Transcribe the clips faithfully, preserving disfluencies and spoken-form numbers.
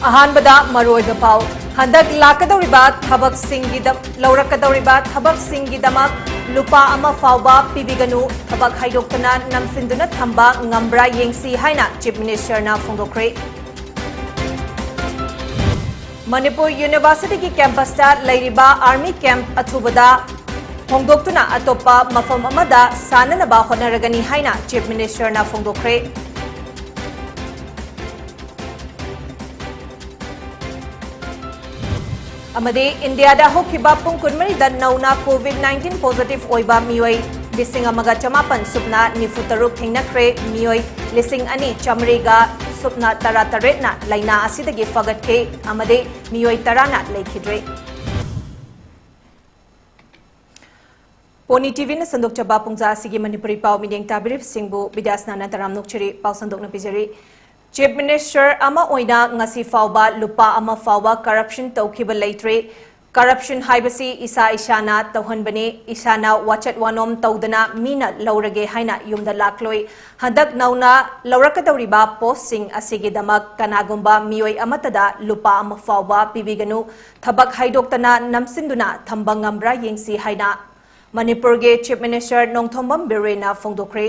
ꯑꯍꯥꯟꯕꯗ ꯃꯔꯨꯑꯣꯏꯕ ꯄꯥꯎ꯫ ꯍꯟꯗꯛ ꯂꯥꯛꯀꯗꯧꯔꯤꯕ ꯊꯕꯛꯁꯤꯡꯒꯤꯗ-, ꯂꯧꯔꯛꯀꯗꯧꯔꯤꯕ ꯊꯕꯛꯁꯤꯡꯒꯤꯗꯃꯛ ꯂꯨꯄꯥ ꯑꯃ ꯐꯥꯎꯕ ꯄꯤꯕꯤꯒꯅꯨ, ꯊꯕꯛ ꯍꯥꯏꯗꯣꯛꯇꯅ ꯅꯝꯁꯤꯟꯗꯨꯅ ꯊꯝꯕ ꯉꯝꯕ꯭ꯔꯥ ꯌꯦꯡꯁꯤ ꯍꯥꯏꯅ Chief Minister ꯅ ꯐꯣꯡꯗꯣꯛꯈ꯭ꯔꯦ꯫ ꯃꯅꯤꯄꯨꯔ University ꯒꯤ campus ꯇ ꯂꯩꯔꯤꯕ army camp ꯑꯊꯨꯕꯗ ꯍꯣꯡꯗꯣꯛꯇꯨꯅ ꯑꯇꯣꯞꯄ ꯃꯐꯝ ꯑꯃꯗ ꯁꯥꯅꯅꯕ ꯍꯣꯠꯅꯔꯒꯅꯤ ꯍꯥꯏꯅ Chief Minister ꯅ ꯐꯣꯡꯗꯣꯛꯈ꯭ꯔꯦ꯫ ꯑꯃꯗꯤ ꯏꯟꯗꯤꯌꯥꯗ ꯍꯧꯈꯤꯕ ꯄꯨꯡ ꯀꯨꯟꯃꯔꯤꯗ ꯅꯧꯅ COVID nineteen positive ꯑꯣꯏꯕ ꯃꯤꯑꯣꯏ ꯂꯤꯁꯤꯡ ꯑꯃꯒ ꯆꯃꯥꯄꯟ ꯁꯨꯞꯅ ꯅꯤꯐꯨ ꯇꯔꯨꯛ ꯊꯦꯡꯅꯈ꯭ꯔꯦ꯫ ꯃꯤꯑꯣꯏ ꯂꯤꯁꯤꯡ ꯑꯅꯤ ꯆꯥꯃꯔꯤꯒ ꯁꯨꯞꯅ ꯇꯔꯥ ꯇꯔꯦꯠꯅ ꯂꯥꯏꯅꯥ ꯑꯁꯤꯗꯒꯤ ꯐꯒꯠꯈꯤ ꯑꯃꯗꯤ ꯃꯤꯑꯣꯏ ꯇꯔꯥꯅ ꯂꯩꯈꯤꯗ꯭ꯔꯦ꯫ ꯄꯣꯅꯤ ꯇꯤꯚꯤꯅ ꯁꯟꯗꯣꯛꯆꯕ ꯄꯨꯡꯖꯥ ꯑꯁꯤꯒꯤ ꯃꯅꯤꯄꯨꯔꯤ ꯄꯥꯎ ꯃꯤꯠꯌꯦꯡ ꯇꯥꯕꯤꯔꯤꯕꯁꯤꯡꯕꯨ ꯕꯤꯗ꯭ꯌꯥꯁꯅꯥꯅ ꯇꯔꯥꯝꯅ ꯑꯣꯛꯆꯔꯤ꯫ ꯄꯥꯎ ꯁꯟꯗꯣꯛꯅ ꯄꯤꯖꯔꯤ꯫ Chief Minister ꯑꯃ ꯑꯣꯏꯅ ꯉꯁꯤ ꯐꯥꯎꯕ ꯂꯨꯄꯥ ꯑꯃ ꯐꯥꯎꯕ corruption ꯇꯧꯈꯤꯕ ꯂꯩꯇ꯭ꯔꯤ꯫ Corruption ꯍꯥꯏꯕꯁꯤ ꯏꯁꯥ ꯏꯁꯥꯅ ꯇꯧꯍꯟꯕꯅꯤ꯫ ꯏꯁꯥꯅ ꯋꯥꯆꯠ ꯋꯥꯅꯣꯝ ꯇꯧꯗꯅ ꯃꯤꯅ ꯂꯧꯔꯒꯦ ꯍꯥꯏꯅ ꯌꯨꯝꯗ ꯂꯥꯛꯂꯣꯏ꯫ ꯍꯟꯗꯛ ꯅꯧꯅ ꯂꯧꯔꯛꯀꯗꯧꯔꯤꯕ post ꯁꯤꯡ ꯑꯁꯤꯒꯤꯗꯃꯛ ꯀꯅꯥꯒꯨꯝꯕ ꯃꯤꯑꯣꯏ ꯑꯃꯠꯇꯗ ꯂꯨꯄꯥ ꯑꯃ ꯐꯥꯎꯕ ꯄꯤꯕꯤꯒꯅꯨ꯫ ꯊꯕꯛ ꯍꯥꯏꯗꯣꯛꯇꯅ ꯅꯝꯁꯤꯟꯗꯨꯅ ꯊꯝꯕ ꯉꯝꯕ꯭ꯔꯥ ꯌꯦꯡꯁꯤ ꯍꯥꯏꯅ ꯃꯅꯤꯄꯨꯔꯒꯤ Chief Minister ꯅꯣꯡꯊꯣꯝꯕꯝ ꯕꯤꯔꯦꯟꯅ ꯐꯣꯡꯗꯣꯛꯈ꯭ꯔꯦ꯫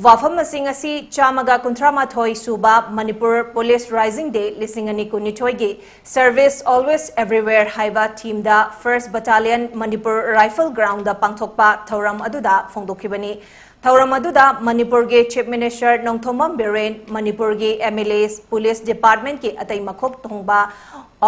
ꯋꯥꯐꯝ ꯑꯁꯤꯡ ꯑꯁꯤ ꯆꯥꯝꯃꯒ ꯀꯨꯟꯊ꯭ꯔꯥ ꯃꯥꯊꯣꯏ ꯁꯨꯕ ꯃꯅꯤꯄꯨꯔ Police Rising Day ꯂꯤꯁꯤꯡ ꯑꯅꯤ ꯀꯨꯟꯅꯤꯊꯣꯏꯒꯤ Service Always Everywhere ꯍꯥꯏꯕ theme ꯗ First Battalion Manipur Rifle Ground ꯗ ꯄꯥꯡꯊꯣꯛꯄ ꯊꯧꯔꯝ ꯑꯗꯨꯗ ꯐꯣꯡꯗꯣꯛꯈꯤꯕꯅꯤ꯫ ꯊꯧꯔꯝ ꯑꯗꯨꯗ ꯃꯅꯤꯄꯨꯔꯒꯤ Chief Minister ꯅꯣꯡꯊꯣꯝꯕꯝ ꯕꯤꯔꯦꯟ, ꯃꯅꯤꯄꯨꯔꯒꯤ MLAs, Police Department ꯀꯤ ꯑꯇꯩ ꯃꯀꯣꯛ ꯊꯣꯡꯕ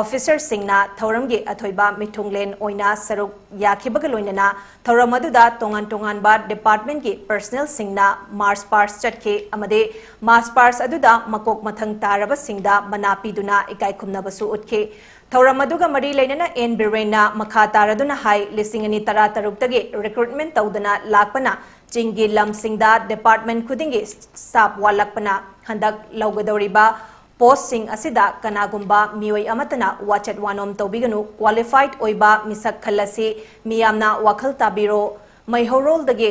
officer ꯁꯤꯡꯅ ꯊꯧꯔꯝꯒꯤ ꯑꯊꯣꯏꯕ ꯃꯤꯊꯨꯡꯂꯦꯟ ꯑꯣꯏꯅ ꯁꯔꯨꯛ ꯌꯥꯈꯤꯕꯒ ꯂꯣꯏꯅꯅ ꯊꯧꯔꯝ ꯑꯗꯨꯗ ꯇꯣꯉꯥꯟ ꯇꯣꯉꯥꯟꯕ department ꯀꯤ personnel ꯁꯤꯡꯅ march past ꯆꯠꯈꯤ ꯑꯃꯗꯤ march past ꯑꯗꯨꯗ ꯃꯀꯣꯛ ꯃꯊꯪ ꯇꯥꯔꯕꯁꯤꯡꯗ ꯃꯅꯥ ꯄꯤꯗꯨꯅ ꯏꯀꯥꯏ ꯈꯨꯝꯅꯕꯁꯨ ꯎꯠꯈꯤ꯫ ꯊꯧꯔꯝ ꯑꯗꯨꯒ ꯃꯔꯤ ꯂꯩꯅꯅ ꯑꯦꯟ ꯕꯤꯔꯦꯟꯅ ꯃꯈꯥ ꯇꯥꯔꯗꯨꯅ ꯍꯥꯏ, ꯂꯤꯁꯤꯡ ꯑꯅꯤ ꯇꯔꯥ ꯇꯔꯨꯛꯇꯒꯤ recruitment ꯇꯧꯗꯅ ꯂꯥꯛꯄꯅ ꯆꯤꯡꯒꯤ ꯂꯝꯁꯤꯡꯗ department ꯈꯨꯗꯤꯡꯒꯤ staff ꯋꯥꯠꯂꯛꯄꯅ ꯍꯟꯗꯛ ꯂꯧꯒꯗꯧꯔꯤꯕ post ꯁꯤꯡ ꯑꯁꯤꯗ ꯀꯅꯥꯒꯨꯝꯕ ꯃꯤꯑꯣꯏ ꯑꯃꯠꯇꯅ ꯋꯥꯆꯠ ꯋꯥꯅꯣꯝ ꯇꯧꯕꯤꯒꯅꯨ꯫ Qualified ꯑꯣꯏꯕ ꯃꯤꯁꯛ ꯈꯜꯂꯁꯤ꯫ ꯃꯤꯌꯥꯝꯅ ꯋꯥꯈꯜ ꯇꯥꯕꯤꯔꯣ꯫ ꯃꯩꯍꯧꯔꯣꯜꯗꯒꯤ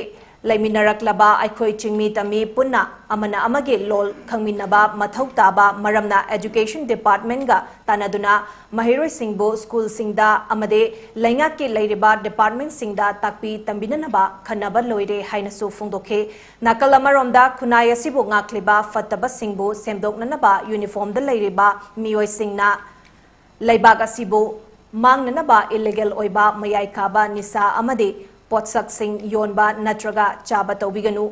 ꯂꯩꯃꯤꯟꯅꯔꯛꯂꯕ ꯑꯩꯈꯣꯏ ꯆꯤꯡꯃꯤ ꯇꯝꯃꯤ ꯄꯨꯟꯅ ꯑꯃꯅ ꯑꯃꯒꯤ ꯂꯣꯜ ꯈꯪꯃꯤꯟꯅꯕ ꯃꯊꯧ ꯇꯥꯕ ꯃꯔꯝꯅ Education Departmentꯒ ꯇꯥꯟꯅꯗꯨꯅ ꯃꯍꯩꯔꯣꯏꯁꯤꯡꯕꯨ ꯁ꯭ꯀꯨꯜꯁꯤꯡꯗ ꯑꯃꯗꯤ ꯂꯩꯉꯥꯛꯀꯤ ꯂꯩꯔꯤꯕ departmentꯁꯤꯡꯗ ꯇꯥꯛꯄꯤ ꯇꯝꯕꯤꯅꯅꯕ ꯈꯟꯅꯕ ꯂꯣꯏꯔꯦ ꯍꯥꯏꯅꯁꯨ ꯐꯣꯡꯗꯣꯛꯈꯤ꯫ ꯅꯥꯀꯜ ꯑꯃꯔꯣꯝꯗ ꯈꯨꯟꯅꯥꯏ ꯑꯁꯤꯕꯨ ꯉꯥꯛꯂꯤꯕ ꯐꯠꯇꯕꯁꯤꯡꯕꯨ ꯁꯦꯝꯗꯣꯛꯅꯅꯕ uniformꯗ ꯂꯩꯔꯤꯕ ꯃꯤꯑꯣꯏꯁꯤꯡꯅ ꯂꯩꯕꯥꯛ ꯑꯁꯤꯕꯨ ꯃꯥꯡꯅꯅꯕ illegal ꯑꯣꯏꯕ ꯃꯌꯥꯏ ꯀꯥꯕ ꯅꯤꯁꯥ ꯑꯃꯗꯤ ꯄꯣꯠꯁꯛꯁꯤꯡ ꯌꯣꯟꯕ ꯅꯠꯇ꯭ꯔꯒ ꯆꯥꯕ ꯇꯧꯕꯤꯒꯅꯨ꯫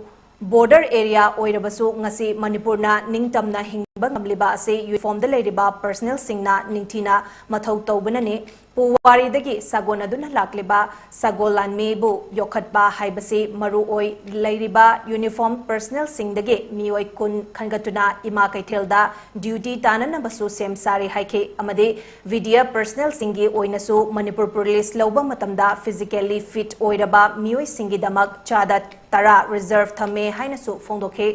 Border area ꯑꯣꯏꯔꯕꯁꯨ ꯉꯁꯤ ꯃꯅꯤꯄꯨꯔꯅ ꯅꯤꯡꯇꯝꯅ ꯍꯤꯡꯕ ꯉꯝꯂꯤꯕ ꯑꯁꯤ uniformꯗ ꯂꯩꯔꯤꯕ personnelꯁꯤꯡꯅ ꯅꯤꯡꯊꯤꯅ ꯃꯊꯧ ꯇꯧꯕꯅꯅꯤ꯫ ꯄꯨꯋꯥꯔꯤꯗꯒꯤ ꯁꯥꯒꯣꯟꯅꯗꯨꯅ ꯂꯥꯛꯂꯤꯕ ꯁꯒꯣꯜ ꯂꯥꯟꯃꯤꯕꯨ ꯌꯣꯛꯈꯠꯄ ꯍꯥꯏꯕꯁꯤ ꯃꯔꯨ ꯑꯣꯏ꯫ ꯂꯩꯔꯤꯕ uniform personnelꯁꯤꯡꯗꯒꯤ ꯃꯤꯑꯣꯏ ꯀꯨꯟ ꯈꯟꯒꯠꯇꯨꯅ ꯏꯃꯥ ꯀꯩꯊꯦꯜꯗ duty ꯇꯥꯅꯅꯕꯁꯨ ꯁꯦꯝ ꯁꯥꯔꯤ ꯍꯥꯏꯈꯤ꯫ ꯑꯃꯗꯤ VDF personnelꯁꯤꯡꯒꯤ ꯑꯣꯏꯅꯁꯨ ꯃꯅꯤꯄꯨꯔ police ꯂꯧꯕ ꯃꯇꯝꯗ physically fit ꯑꯣꯏꯔꯕ ꯃꯤꯑꯣꯏꯁꯤꯡꯒꯤꯗꯃꯛ ꯆꯥꯗ ꯇꯔꯥ reserve ꯊꯝꯃꯦ ꯍꯥꯏꯅꯁꯨ ꯐꯣꯡꯗꯣꯛꯈꯤ꯫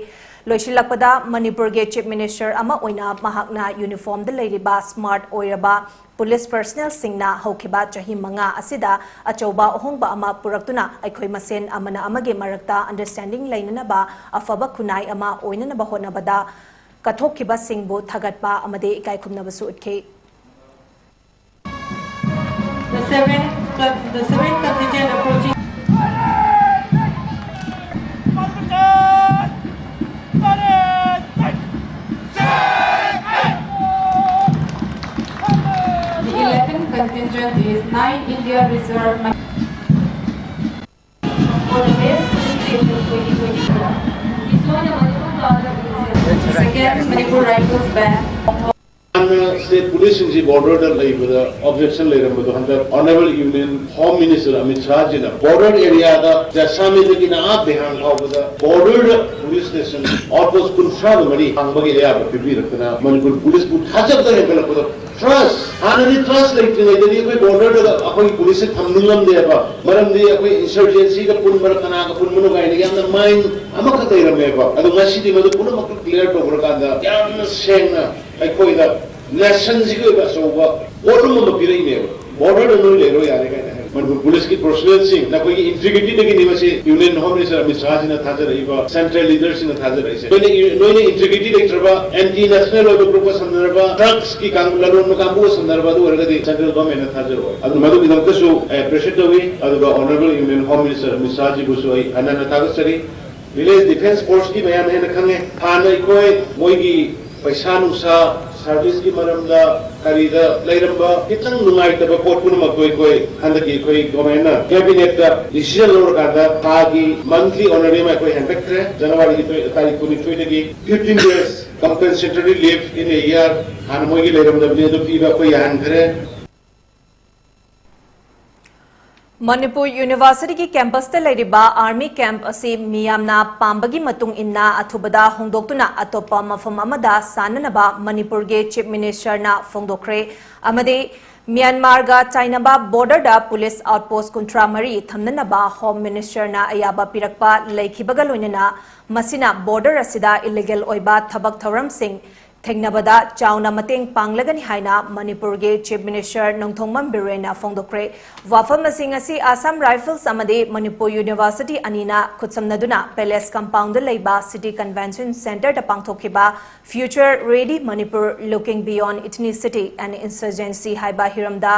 ꯂꯣꯏꯁꯤꯜꯂꯛꯄꯗ ꯃꯅꯤꯄꯨꯔꯒꯤ Chief Minister ꯑꯃ ꯑꯣꯏꯅ ꯃꯍꯥꯛꯅ uniformꯗ ꯂꯩꯔꯤꯕ smart ꯑꯣꯏꯔꯕ police personnelꯁꯤꯡꯅ ꯍꯧꯈꯤꯕ ꯆꯍꯤ ꯃꯉꯥ ꯑꯁꯤꯗ ꯑꯆꯧꯕ ꯑꯍꯣꯡꯕ ꯑꯃ ꯄꯨꯔꯛꯇꯨꯅ ꯑꯩꯈꯣꯏ ꯃꯁꯦꯟ ꯑꯃꯅ ꯑꯃꯒꯤ ꯃꯔꯛꯇ understanding ꯂꯩꯅꯅꯕ ꯑꯐꯕ ꯈꯨꯟꯅꯥꯏ ꯑꯃ ꯑꯣꯏꯅꯅꯕ ꯍꯣꯠꯅꯕꯗ ꯀꯠꯊꯣꯛꯈꯤꯕꯁꯤꯡꯕꯨ ꯊꯥꯒꯠꯄ ꯑꯃꯗꯤ ꯏꯀꯥꯏ ꯈꯨꯝꯅꯕꯁꯨ ꯎꯠꯈꯤ꯫ The seventh, the seventh contingent approaching. The eleventh contingent is nine India Reserve. For the best presentation twenty twenty-four. Second, Manipur Rifles Band. ꯍꯥꯟꯅ state policeꯁꯤꯡꯁꯤ borderꯗ ꯂꯩꯕꯗ objection ꯂꯩꯔꯝꯕꯗꯣ ꯍꯟꯗꯛ Honorable Union Home Minister Amit ꯁꯥꯍꯖꯤꯅ border areaꯗ ꯖꯁꯥꯃꯤꯗꯒꯤꯅ ꯑꯥ ꯕꯤꯍꯥꯡ ꯐꯥꯎꯕꯗ borderꯗ police station outpost ꯀꯨꯟꯊ꯭ꯔꯥꯒ ꯃꯔꯤ ꯍꯥꯡꯕꯒꯤ ꯑꯌꯥꯕ ꯄꯤꯕꯤꯔꯛꯇꯅ Manipur policeꯕꯨ ꯊꯥꯖꯕꯗ ꯍꯦꯟꯒꯠꯂꯛꯄꯗꯣ trust ꯍꯥꯟꯅꯗꯤ trust ꯂꯩꯇ꯭ꯔꯤꯉꯩꯗꯗꯤ ꯑꯩꯈꯣꯏ borderꯗ ꯑꯩꯈꯣꯏꯒꯤ policeꯁꯦ ꯊꯝꯅꯤꯡꯉꯝꯗꯦꯕ꯫ ꯃꯔꯝꯗꯤ ꯑꯩꯈꯣꯏ insurgencyꯒ ꯄꯨꯟꯕ꯭ꯔꯥ ꯀꯅꯥꯒ ꯄꯨꯟꯕꯅꯣ ꯀꯥꯏꯅ ꯌꯥꯝꯅ mind ꯑꯃꯈꯛ ꯂꯩꯔꯝꯃꯦꯕ꯫ ꯑꯗꯣ ꯉꯁꯤꯗꯤ ꯃꯗꯨ ꯄꯨꯝꯅꯃꯛꯇꯨ clear ꯇꯧꯈ꯭ꯔꯀꯥꯟꯗ ꯌꯥꯝꯅ ꯁꯦꯡꯅ ꯑꯩꯈꯣꯏꯗ nationꯁꯤꯒꯤ ꯑꯣꯏꯕ ꯑꯆꯧꯕ ꯄꯣꯠꯂꯨꯝ ꯑꯃ ꯄꯤꯔꯛꯏꯅꯦꯕ꯫ Borderꯗ ꯅꯣꯏ ꯂꯩꯔꯣ ꯌꯥꯔꯦ ꯀꯥꯏꯅ ꯍꯥꯏꯕ꯫ ꯃꯅꯤꯄꯨꯔ ꯄꯨꯂꯤꯁꯀꯤ ꯄꯔꯁꯣꯅꯦꯜꯁꯤꯡ, ꯅꯈꯣꯏꯒꯤ ꯏꯟꯇꯤꯒ꯭ꯔꯤꯇꯤꯗꯒꯤꯅꯤ ꯃꯁꯤ ꯌꯨꯅꯤꯌꯟ ꯍꯣꯝ ꯃꯤꯅꯤꯁꯇꯔ ꯑꯃꯤꯠ ꯁꯥꯍꯁꯤꯅ ꯊꯥꯖꯔꯛꯏꯕ, ꯁꯦꯟꯇ꯭ꯔꯦꯜ ꯂꯤꯗꯔꯁꯤꯡꯅ ꯊꯥꯖꯔꯛꯏꯁꯦ꯫ ꯅꯣꯏꯅ, ꯅꯣꯏꯅ ꯏꯟꯇꯤꯒ꯭ꯔꯤꯇꯤ ꯂꯩꯇ꯭ꯔꯕ, ꯑꯦꯟꯇꯤ ꯅꯦꯁꯅꯦꯜ ꯑꯣꯏꯕ ꯒ꯭ꯔꯨꯞꯀ ꯁꯝꯅꯔꯕ, ꯗ꯭ꯔꯒꯁꯀꯤ ꯀꯥꯡ-, ꯂꯂꯣꯟꯕ ꯀꯥꯡꯕꯨꯒ ꯁꯝꯅꯔꯕ, ꯑꯗꯨ ꯑꯣꯏꯔꯒꯗꯤ ꯁꯦꯟꯇ꯭ꯔꯦꯜ ꯒꯚꯔꯟꯃꯦꯟꯅ ꯊꯥꯖꯔꯛꯑꯣꯏ꯫ ꯑꯗꯨꯅ ꯃꯗꯨꯒꯤꯗꯃꯛꯇꯁꯨ ꯑꯦꯄ꯭ꯔꯤꯁꯤꯌꯦꯠ ꯇꯧꯏ꯫ ꯑꯗꯨꯒ honourable union home minister Amit ꯁꯥꯍꯖꯤꯕꯨꯁꯨ ꯑꯩ ꯍꯟꯅ ꯍꯟꯅ ꯊꯥꯒꯠꯆꯔꯤ꯫ ꯔꯤꯂꯦꯟꯁ ꯗꯤꯐꯦꯟꯁ ꯐꯣꯔꯁꯀꯤ ꯃꯌꯥꯝ ꯍꯦꯟꯅ ꯈꯪꯉꯦ꯫ ꯍꯥꯟꯅ ꯑꯩꯈꯣꯏ ꯃꯣꯏꯒꯤ ꯄꯩꯁꯥ ꯅꯨꯡꯁꯥ, ꯁꯥꯔꯚꯤꯁꯀꯤ ꯃꯔꯝꯗ ꯀꯔꯤꯗ ꯂꯩꯔꯝꯕ ꯈꯤꯇꯪ ꯅꯨꯡꯉꯥꯏꯇꯕ ꯄꯣꯠ ꯄꯨꯝꯅꯃꯛꯇꯣ ꯑꯩꯈꯣꯏ ꯍꯟꯗꯛꯀꯤ ꯑꯩꯈꯣꯏ ꯒꯣꯔꯃꯦꯟꯅ ꯀꯦꯕꯤꯅꯦꯠꯇ ꯗꯤꯁꯤꯖꯟ ꯂꯧꯔꯀꯥꯟꯗ ꯊꯥꯒꯤ ꯃꯟꯊꯂꯤ ꯑꯣꯅꯔꯦꯔꯤꯌꯝ ꯑꯩꯈꯣꯏ ꯍꯦꯟꯒꯠꯈ꯭ꯔꯦ꯫ ꯖꯅꯋꯥꯔꯤꯒꯤ ꯇꯔꯥ-, ꯇꯥꯔꯤꯛ ꯀꯨꯟꯅꯤꯊꯣꯏꯗꯒꯤ fifteen days compensatory leave in a year, ꯍꯥꯟꯅ ꯃꯣꯏꯒꯤ ꯂꯩꯔꯝꯗꯕꯅꯤ, ꯑꯗꯨ ꯄꯤꯕ ꯑꯩꯈꯣꯏ ꯌꯥꯍꯟꯈ꯭ꯔꯦ꯫ ꯃꯅꯤꯄꯨꯔ ꯌꯨꯅꯤꯚꯔꯁꯤꯇꯤꯒꯤ ꯀꯦꯝꯄꯁꯇ ꯂꯩꯔꯤꯕ ꯑꯥꯔꯃꯤ ꯀꯦꯝꯞ ꯑꯁꯤ ꯃꯤꯌꯥꯝꯅ ꯄꯥꯝꯕꯒꯤ ꯃꯇꯨꯡ ꯏꯟꯅ ꯑꯊꯨꯕꯗ ꯍꯣꯡꯗꯣꯛꯇꯨꯅ ꯑꯇꯣꯞꯄ ꯃꯐꯝ ꯑꯃꯗ ꯁꯥꯟꯅꯅꯕ ꯃꯅꯤꯄꯨꯔꯒꯤ ꯆꯤꯐ ꯃꯤꯅꯤꯁꯇꯔꯅ ꯐꯣꯡꯗꯣꯛꯈ꯭ꯔꯦ ꯑꯃꯗꯤ ꯃ꯭ꯌꯥꯟꯃꯥꯔꯒ ꯆꯥꯏꯅꯕ ꯕꯣꯔꯗꯔꯗ ꯄꯨꯂꯤꯁ ꯑꯥꯎꯠꯄꯣꯁ ꯀꯨꯟꯊ꯭ꯔꯥ ꯃꯔꯤ ꯊꯝꯅꯅꯕ ꯍꯣꯝ ꯃꯤꯅꯤꯁꯇꯔꯅ ꯑꯌꯥꯕ ꯄꯤꯔꯛꯄ ꯂꯩꯈꯤꯕꯒ ꯂꯣꯏꯅꯅ ꯃꯁꯤꯅ ꯕꯣꯔꯗꯔ ꯑꯁꯤꯗ ꯏꯂꯤꯒꯦꯜ ꯑꯣꯏꯕ ꯊꯕꯛ ꯊꯧꯔꯝꯁꯤꯡ ꯊꯦꯡꯅꯕꯗ ꯆꯥꯎꯅ ꯃꯇꯦꯡ ꯄꯥꯡꯂꯒꯅꯤ ꯍꯥꯏꯅ ꯃꯅꯤꯄꯨꯔꯒꯤ ꯆꯤꯐ ꯃꯤꯅꯤꯁꯇꯔ ꯅꯣꯡꯊꯣꯝꯕꯝ ꯕꯤꯔꯦꯟꯅ ꯐꯣꯡꯗꯣꯛꯈ꯭ꯔꯦ꯫ ꯋꯥꯐꯝ ꯑꯁꯤ ꯉꯁꯤ ꯑꯁꯥꯝ ꯔꯥꯏꯐꯜꯁ ꯑꯃꯗꯤ ꯃꯅꯤꯄꯨꯔ ꯌꯨꯅꯤꯚꯔꯁꯤꯇꯤ ꯑꯅꯤꯅ ꯈꯨꯠꯁꯝꯅꯗꯨꯅ ꯄꯦꯂꯦꯁ ꯀꯝꯄꯥꯎꯟꯗ ꯂꯩꯕ ꯁꯤꯇꯤ ꯀꯟꯚꯦꯟꯁꯟ ꯁꯦꯟꯇꯔꯗ ꯄꯥꯡꯊꯣꯛꯈꯤꯕ Future Ready Manipur, Looking Beyond Ethnicity and Insurgency ꯍꯥꯏꯕ ꯍꯤꯔꯝꯗ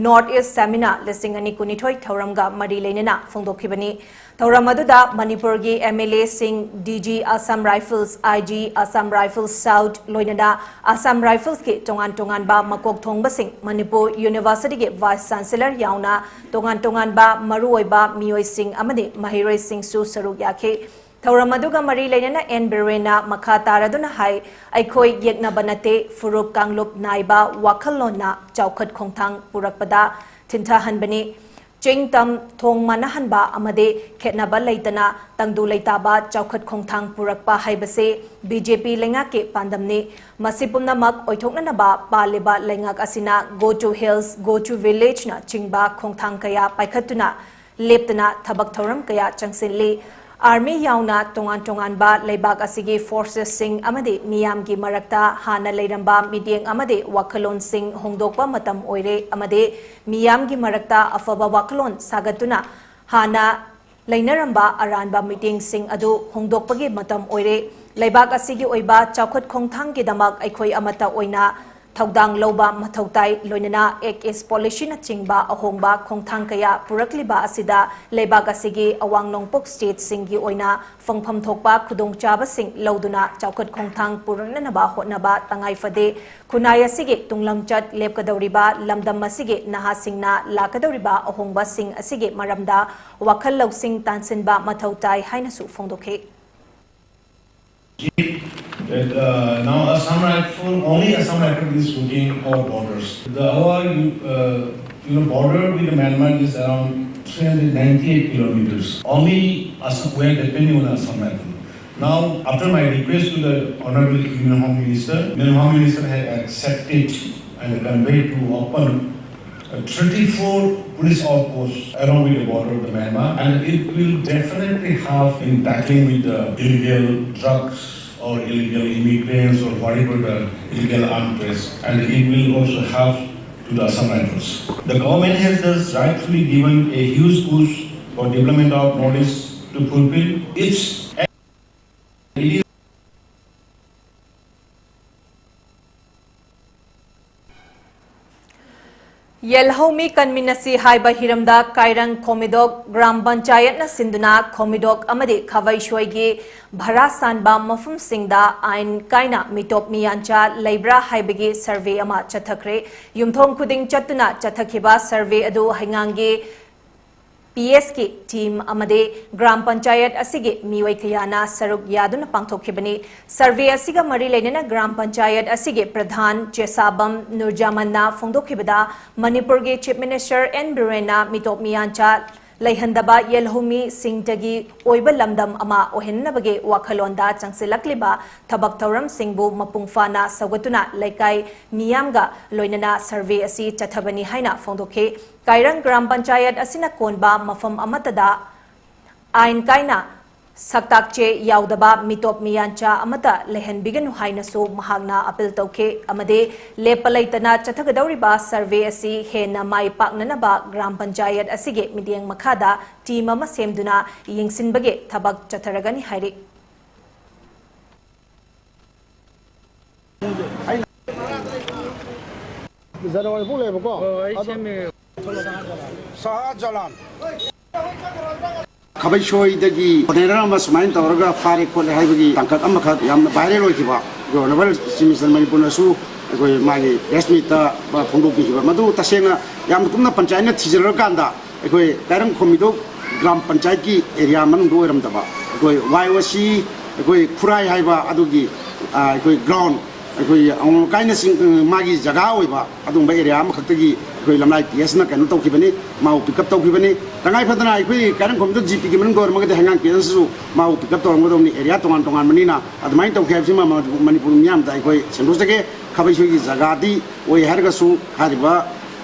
ꯅꯣꯔꯠ ꯏꯁ ꯁꯦꯃꯤꯅꯥꯔ ꯂꯤꯁꯤꯡ ꯑꯅꯤ ꯀꯨꯟꯅꯤꯊꯣꯏ ꯊꯧꯔꯝꯒ ꯃꯔꯤ ꯂꯩꯅꯅ ꯐꯣꯡꯗꯣꯛꯈꯤꯕꯅꯤ꯫ ꯊꯧꯔꯝ ꯑꯗꯨꯗ ꯃꯅꯤꯄꯨꯔꯒꯤ M L ꯑꯦꯁꯤꯡ, D G Assam rifles, ꯑꯥꯏ ꯖꯤ ꯑꯁꯥꯝ ꯔꯥꯏꯐꯜꯁ ꯁꯥꯎꯠ, ꯂꯣꯏꯅꯅ ꯑꯁꯥꯝ ꯔꯥꯏꯐꯜꯁꯀꯤ ꯇꯣꯉꯥꯟ ꯇꯣꯉꯥꯟꯕ ꯃꯀꯣꯛ ꯊꯣꯡꯕꯁꯤꯡ, ꯃꯅꯤꯄꯨꯔ ꯌꯨꯅꯤꯚꯔꯁꯤꯇꯤꯒꯤ ꯚꯥꯏꯁ ꯆꯥꯟꯁꯦꯂꯔ ꯌꯥꯎꯅ ꯇꯣꯉꯥꯟ ꯇꯣꯉꯥꯟꯕ ꯃꯔꯨꯑꯣꯏꯕ ꯃꯤꯑꯣꯏꯁꯤꯡ ꯑꯃꯗꯤ ꯃꯍꯩꯔꯣꯏꯁꯤꯡꯁꯨ ꯁꯔꯨꯛ ꯌꯥꯈꯤ꯫ ꯊꯧꯔꯝ ꯑꯗꯨꯒ ꯃꯔꯤ ꯂꯩꯅꯅ ꯑꯦꯟ ꯕꯤꯔꯦꯟꯅ ꯃꯈꯥ ꯇꯥꯔꯗꯨꯅ ꯍꯥꯏ, ꯑꯩꯈꯣꯏ ꯌꯦꯛꯅꯕ ꯅꯠꯇꯦ, ꯐꯨꯔꯨꯞ ꯀꯥꯡꯂꯨꯞ ꯅꯥꯏꯕ ꯋꯥꯈꯜꯂꯣꯟꯅ ꯆꯥꯎꯈꯠ ꯈꯣꯡꯊꯥꯡ ꯄꯨꯔꯛꯄꯗ ꯊꯤꯟꯊꯍꯟꯕꯅꯤ꯫ ꯆꯤꯡ ꯇꯝ ꯊꯣꯡ ꯃꯥꯟꯅꯍꯟꯕ ꯑꯃꯗꯤ ꯈꯦꯠꯅꯕ ꯂꯩꯇꯅ ꯇꯪꯗꯨ ꯂꯩꯇꯥꯕ ꯆꯥꯎꯈꯠ ꯈꯣꯡꯊꯥꯡ ꯄꯨꯔꯛꯄ ꯍꯥꯏꯕꯁꯤ ꯕꯤ ꯖꯦ ꯄꯤ ꯂꯩꯉꯥꯛꯀꯤ ꯄꯥꯟꯗꯝꯅꯤ꯫ ꯃꯁꯤ ꯄꯨꯝꯅꯃꯛ ꯑꯣꯏꯊꯣꯛꯅꯅꯕ ꯄꯥꯜꯂꯤꯕ ꯂꯩꯉꯥꯛ ꯑꯁꯤꯅ Go to Hills, Go to Village ꯅꯆꯤꯡꯕ ꯈꯣꯡꯊꯥꯡ ꯀꯌꯥ ꯄꯥꯏꯈꯠꯇꯨꯅ ꯂꯦꯞꯇꯅ ꯊꯕꯛ ꯊꯧꯔꯝ ꯀꯌꯥ ꯆꯪꯁꯤꯜꯂꯤ꯫ ꯑꯥꯔꯃꯤ ꯌꯥꯎꯅ ꯇꯣꯉꯥꯟ ꯇꯣꯉꯥꯟꯕ ꯂꯩꯕꯥꯛ ꯑꯁꯤꯒꯤ ꯐꯣꯔꯁꯦꯁꯁꯤꯡ ꯑꯃꯗꯤ ꯃꯤꯌꯥꯝꯒꯤ ꯃꯔꯛꯇ ꯍꯥꯟꯅ ꯂꯩꯔꯝꯕ ꯃꯤꯠꯌꯦꯡ ꯑꯃꯗꯤ ꯋꯥꯈꯜꯂꯣꯟꯁꯤꯡ ꯍꯣꯡꯗꯣꯛꯄ ꯃꯇꯝ ꯑꯣꯏꯔꯦ ꯑꯃꯗꯤ ꯃꯤꯌꯥꯝꯒꯤ ꯃꯔꯛꯇ ꯑꯐꯕ ꯋꯥꯈꯜꯂꯣꯟ ꯁꯥꯒꯠꯇꯨꯅ ꯍꯥꯟꯅ ꯂꯩꯅꯔꯝꯕ ꯑꯔꯥꯟꯕ ꯃꯤꯠꯌꯦꯡꯁꯤꯡ ꯑꯗꯨ ꯍꯣꯡꯗꯣꯛꯄꯒꯤ ꯃꯇꯝ ꯑꯣꯏꯔꯦ꯫ ꯂꯩꯕꯥꯛ ꯑꯁꯤꯒꯤ ꯑꯣꯏꯕ ꯆꯥꯎꯈꯠ ꯈꯣꯡꯊꯥꯡꯒꯤꯗꯃꯛ ꯑꯩꯈꯣꯏ ꯑꯃꯠꯇ ꯑꯣꯏꯅ ꯊꯧꯗꯥꯡ ꯂꯧꯕ ꯃꯊꯧ ꯇꯥꯏ꯫ ꯂꯣꯏꯅꯅ ꯑꯦꯛ ꯏꯁ ꯄꯣꯂꯤꯁꯤꯅꯆꯤꯡꯕ ꯑꯍꯣꯡꯕ ꯈꯣꯡꯊꯥꯡ ꯀꯌꯥ ꯄꯨꯔꯛꯂꯤꯕ ꯑꯁꯤꯗ ꯂꯩꯕꯥꯛ ꯑꯁꯤꯒꯤ ꯑꯋꯥꯡ ꯅꯣꯡꯄꯣꯛ ꯁ꯭ꯇꯦꯠꯁꯤꯡꯒꯤ ꯑꯣꯏꯅ ꯐꯪꯐꯝ ꯊꯣꯛꯄ ꯈꯨꯗꯣꯡꯆꯥꯕꯁꯤꯡ ꯂꯧꯗꯨꯅ ꯆꯥꯎꯈꯠ ꯈꯣꯡꯊꯥꯡ ꯄꯨꯔꯛꯅꯅꯕ ꯍꯣꯠꯅꯕ ꯇꯉꯥꯏ ꯐꯗꯦ꯫ ꯈꯨꯟꯅꯥꯏ ꯑꯁꯤꯒꯤ ꯇꯨꯡꯂꯝꯆꯠ ꯂꯦꯞꯀꯗꯧꯔꯤꯕ ꯂꯝꯗꯝ ꯑꯁꯤꯒꯤ ꯅꯍꯥꯁꯤꯡꯅ ꯂꯥꯛꯀꯗꯧꯔꯤꯕ ꯑꯍꯣꯡꯕꯁꯤꯡ ꯑꯁꯤꯒꯤ ꯃꯔꯝꯗ ꯋꯥꯈꯜ ꯂꯧꯁꯤꯡ ꯇꯥꯟꯁꯤꯟꯕ ꯃꯊꯧ ꯇꯥꯏ ꯍꯥꯏꯅꯁꯨ ꯐꯣꯡꯗꯣꯛꯈꯤ꯫ That, uh, now Assam Rifle, only Assam Rifle is looking our borders. The our uh, you know border with Myanmar is around three hundred ninety-eight kilometers. Only Assam, we are depending on Assam Rifle. Now, after my request to the Honorable Union Home Minister, Union Home Minister had accepted and conveyed to open uh, thirty-four police outposts along with the border of the Myanmar, and it will definitely help in tackling with the illegal drugs or illegal immigrants or whatever the illegal arms, and it will also help to the Assam Rifles. The government has thus rightfully given a huge push for development of knowledge to fulfill its ꯌꯦꯜꯍꯧꯃꯤ ꯀꯟꯃꯤꯟꯅꯁꯤ ꯍꯥꯏꯕ ꯍꯤꯔꯝꯗ ꯀꯥꯏꯔꯪ ꯈꯣꯃꯤꯗꯣꯛ gram ꯄꯟꯆꯥꯌꯠꯅ ꯁꯤꯟꯗꯨꯅ ꯈꯣꯃꯤꯗꯣꯛ ꯑꯃꯗꯤ ꯈꯥꯕꯩꯁꯣꯏꯒꯤ ꯚꯔꯥ ꯁꯥꯟꯕ ꯃꯐꯝꯁꯤꯡꯗ ꯑꯥꯏꯟ ꯀꯥꯏꯅ ꯃꯤꯇꯣꯞ ꯃꯤꯌꯥꯟꯆꯥ ꯂꯩꯕ꯭ꯔꯥ ꯍꯥꯏꯕꯒꯤ ꯁꯔꯚꯦ ꯑꯃ ꯆꯠꯊꯈ꯭ꯔꯦ꯫ ꯌꯨꯝꯊꯣꯡ ꯈꯨꯗꯤꯡ ꯆꯠꯇꯨꯅ ꯆꯠꯊꯈꯤꯕ ꯁꯔꯚꯦ ꯑꯗꯨ ꯍꯩꯉꯥꯡꯒꯤ ꯄꯤ ꯑꯦꯁꯀꯤ ꯇꯤꯝ ꯑꯃꯗꯤ ꯒ꯭ꯔꯥꯝ ꯄꯟꯆꯥꯌꯠ ꯑꯁꯤꯒꯤ ꯃꯤꯑꯣꯏ ꯀꯌꯥꯅ ꯁꯔꯨꯛ ꯌꯥꯗꯨꯅ ꯄꯥꯡꯊꯣꯛꯈꯤꯕꯅꯤ꯫ ꯁꯔꯚꯦ ꯑꯁꯤꯒ ꯃꯔꯤ ꯂꯩꯅꯅ ꯒ꯭ꯔꯥꯝ ꯄꯟꯆꯥꯌꯠ ꯑꯁꯤꯒꯤ ꯄ꯭ꯔꯙꯥꯟ ꯆꯦꯁꯥꯕꯝ ꯅꯨꯔꯖꯥꯃꯟꯅ ꯐꯣꯡꯗꯣꯛꯈꯤꯕꯗ, ꯃꯅꯤꯄꯨꯔꯒꯤ ꯆꯤꯐ ꯃꯤꯅꯤꯁꯇꯔ ꯑꯦꯟ ꯕꯤꯔꯦꯟꯅ ꯃꯤꯇꯣꯞ ꯃꯤꯌꯥꯟꯆꯥ ꯂꯩꯍꯟꯗꯕ ꯌꯦꯜꯍꯧꯃꯤꯁꯤꯡꯗꯒꯤ ꯑꯣꯏꯕ ꯂꯝꯗꯝ ꯑꯃ ꯑꯣꯏꯍꯟꯅꯕꯒꯤ ꯋꯥꯈꯜꯂꯣꯟꯗ ꯆꯪꯁꯤꯜꯂꯛꯂꯤꯕ ꯊꯕꯛ ꯊꯧꯔꯝꯁꯤꯡꯕꯨ ꯃꯄꯨꯡ ꯐꯥꯅ ꯁꯧꯒꯠꯇꯨꯅ ꯂꯩꯀꯥꯏ ꯃꯤꯌꯥꯝꯒ ꯂꯣꯏꯅꯅ ꯁꯔꯚꯦ ꯑꯁꯤ ꯆꯠꯊꯕꯅꯤ ꯍꯥꯏꯅ ꯐꯣꯡꯗꯣꯛꯈꯤ꯫ ꯀꯥꯏꯔꯪ ꯒ꯭ꯔꯥꯝ ꯄꯟꯆꯥꯌꯠ ꯑꯁꯤꯅ ꯀꯣꯟꯕ ꯃꯐꯝ ꯑꯃꯠꯇꯗ ꯑꯥꯏꯟ ꯀꯥꯏꯅ ꯁꯛꯇꯥꯛ ꯆꯦ ꯌꯥꯎꯗꯕ ꯃꯤꯇꯣꯞ ꯃꯤꯌꯥꯟꯆꯥ ꯑꯃꯠꯇ ꯂꯩꯍꯟꯕꯤꯒꯅꯨ ꯍꯥꯏꯅꯁꯨ ꯃꯍꯥꯛꯅ ꯑꯄꯤꯜ ꯇꯧꯈꯤ ꯑꯃꯗꯤ ꯂꯦꯞꯄ ꯂꯩꯇꯅ ꯆꯠꯊꯒꯗꯧꯔꯤꯕ ꯁꯔꯚꯦ ꯑꯁꯤ ꯍꯦꯟꯅ ꯃꯥꯏ ꯄꯥꯛꯅꯅꯕ ꯒ꯭ꯔꯥꯝ ꯄꯟꯆꯥꯌꯠ ꯑꯁꯤꯒꯤ ꯃꯤꯠꯌꯦꯡ ꯃꯈꯥꯗ ꯇꯤꯝ ꯑꯃ ꯁꯦꯝꯗꯨꯅ ꯌꯦꯡꯁꯤꯟꯕꯒꯤ ꯊꯕꯛ ꯆꯠꯊꯔꯒꯅꯤ ꯍꯥꯏꯔꯤ꯫ ꯖꯅꯋꯥꯔꯤ ꯐꯥꯎ ꯂꯩꯌꯦꯕꯀꯣ꯫ ꯁꯍꯥ ꯖꯂꯥꯟ꯫ ꯈꯥꯕꯩꯁꯣꯏꯗꯒꯤ ꯀꯣꯟꯇꯦꯅꯔ ꯑꯃ ꯁꯨꯃꯥꯏꯅ ꯇꯧꯔꯒ ꯐꯥꯔꯦ ꯈꯣꯠꯂꯦ ꯍꯥꯏꯕꯒꯤ ꯇꯥꯡꯀꯛ ꯑꯃꯈꯛ ꯌꯥꯝꯅ ꯚꯥꯏꯔꯦꯜ ꯑꯣꯏꯈꯤꯕ, ꯑꯩꯈꯣꯏ ꯑꯣꯅꯔꯦꯕꯜ ꯆꯤꯐ ꯃꯤꯅꯤꯁꯇꯔ ꯃꯅꯤꯄꯨꯔꯅꯁꯨ ꯑꯩꯈꯣꯏ ꯃꯥꯒꯤ ꯄ꯭ꯔꯦꯁ ꯃꯤꯠꯇ ꯐꯣꯡꯗꯣꯛꯄꯤꯈꯤꯕ, ꯃꯗꯨ ꯇꯁꯦꯡꯅ ꯌꯥꯝꯅ ꯀꯨꯞꯅ ꯄꯟꯆꯥꯌꯠꯅ ꯊꯤꯖꯤꯜꯂꯨꯔꯀꯥꯟꯗ ꯑꯩꯈꯣꯏ ꯀꯥꯏꯔꯪꯈꯣꯡ ꯃꯤꯗꯣ ꯒ꯭ꯔꯥꯝ ꯄꯟꯆꯥꯌꯠꯀꯤ ꯑꯦꯔꯤꯌꯥ ꯃꯅꯨꯡꯗ ꯑꯣꯏꯔꯝꯗꯕ, ꯑꯩꯈꯣꯏ ꯋꯥꯏ ꯑꯣ ꯁꯤ, ꯑꯩꯈꯣꯏ ꯈꯨꯔꯥꯏ ꯍꯥꯏꯕ ꯑꯗꯨꯒꯤ, ꯑ, ꯑꯩꯈꯣꯏ ꯒ꯭ꯔꯥꯎꯟ, ꯑꯩꯈꯣꯏ ꯑꯋꯥꯡ ꯂꯩꯀꯥꯏꯅꯆꯤꯡ-, ꯃꯥꯒꯤ ꯖꯒꯥ ꯑꯣꯏꯕ ꯑꯗꯨꯒꯨꯝꯕ ꯑꯦꯔꯤꯌꯥ ꯑꯃꯈꯛꯇꯒꯤ ꯑꯩꯈꯣꯏ ꯂꯝꯂꯥꯏ ꯄꯤ ꯑꯦꯁꯅ ꯀꯩꯅꯣ ꯇꯧꯈꯤꯕꯅꯤ, ꯃꯥꯕꯨ ꯄꯤꯛ ꯑꯞ ꯇꯧꯈꯤꯕꯅꯤ꯫ ꯇꯉꯥꯏ ꯐꯗꯅ ꯑꯩꯈꯣꯏ ꯀꯥꯏꯔꯪꯈꯣꯡꯗ ꯖꯤ ꯄꯤꯒꯤ ꯃꯅꯨꯡꯗ ꯑꯣꯏꯔꯝꯃꯒꯗꯤ ꯍꯩꯉꯥꯡ ꯄꯤ ꯑꯦꯁꯅꯁꯨ ꯃꯥꯕꯨ ꯄꯤꯛ ꯑꯞ ꯇꯧꯔꯝꯒꯗꯧꯕꯅꯤ, ꯑꯦꯔꯤꯌꯥ ꯇꯣꯉꯥꯟ ꯇꯣꯉꯥꯟꯕꯅꯤꯅ꯫ ꯑꯗꯨꯃꯥꯏꯅ ꯇꯧꯈꯤ ꯍꯥꯏꯕꯁꯤꯃ ꯃꯅꯤꯄꯨꯔ ꯃꯤꯌꯥꯝꯗ ꯑꯩꯈꯣꯏ ꯁꯦꯡꯗꯣꯛꯆꯒꯦ꯫ ꯈꯥꯕꯩꯁꯣꯏꯒꯤ ꯖꯒꯥꯗꯤ ꯑꯣꯏ ꯍꯥꯏꯔꯒꯁꯨ ꯍꯥꯏꯔꯤꯕ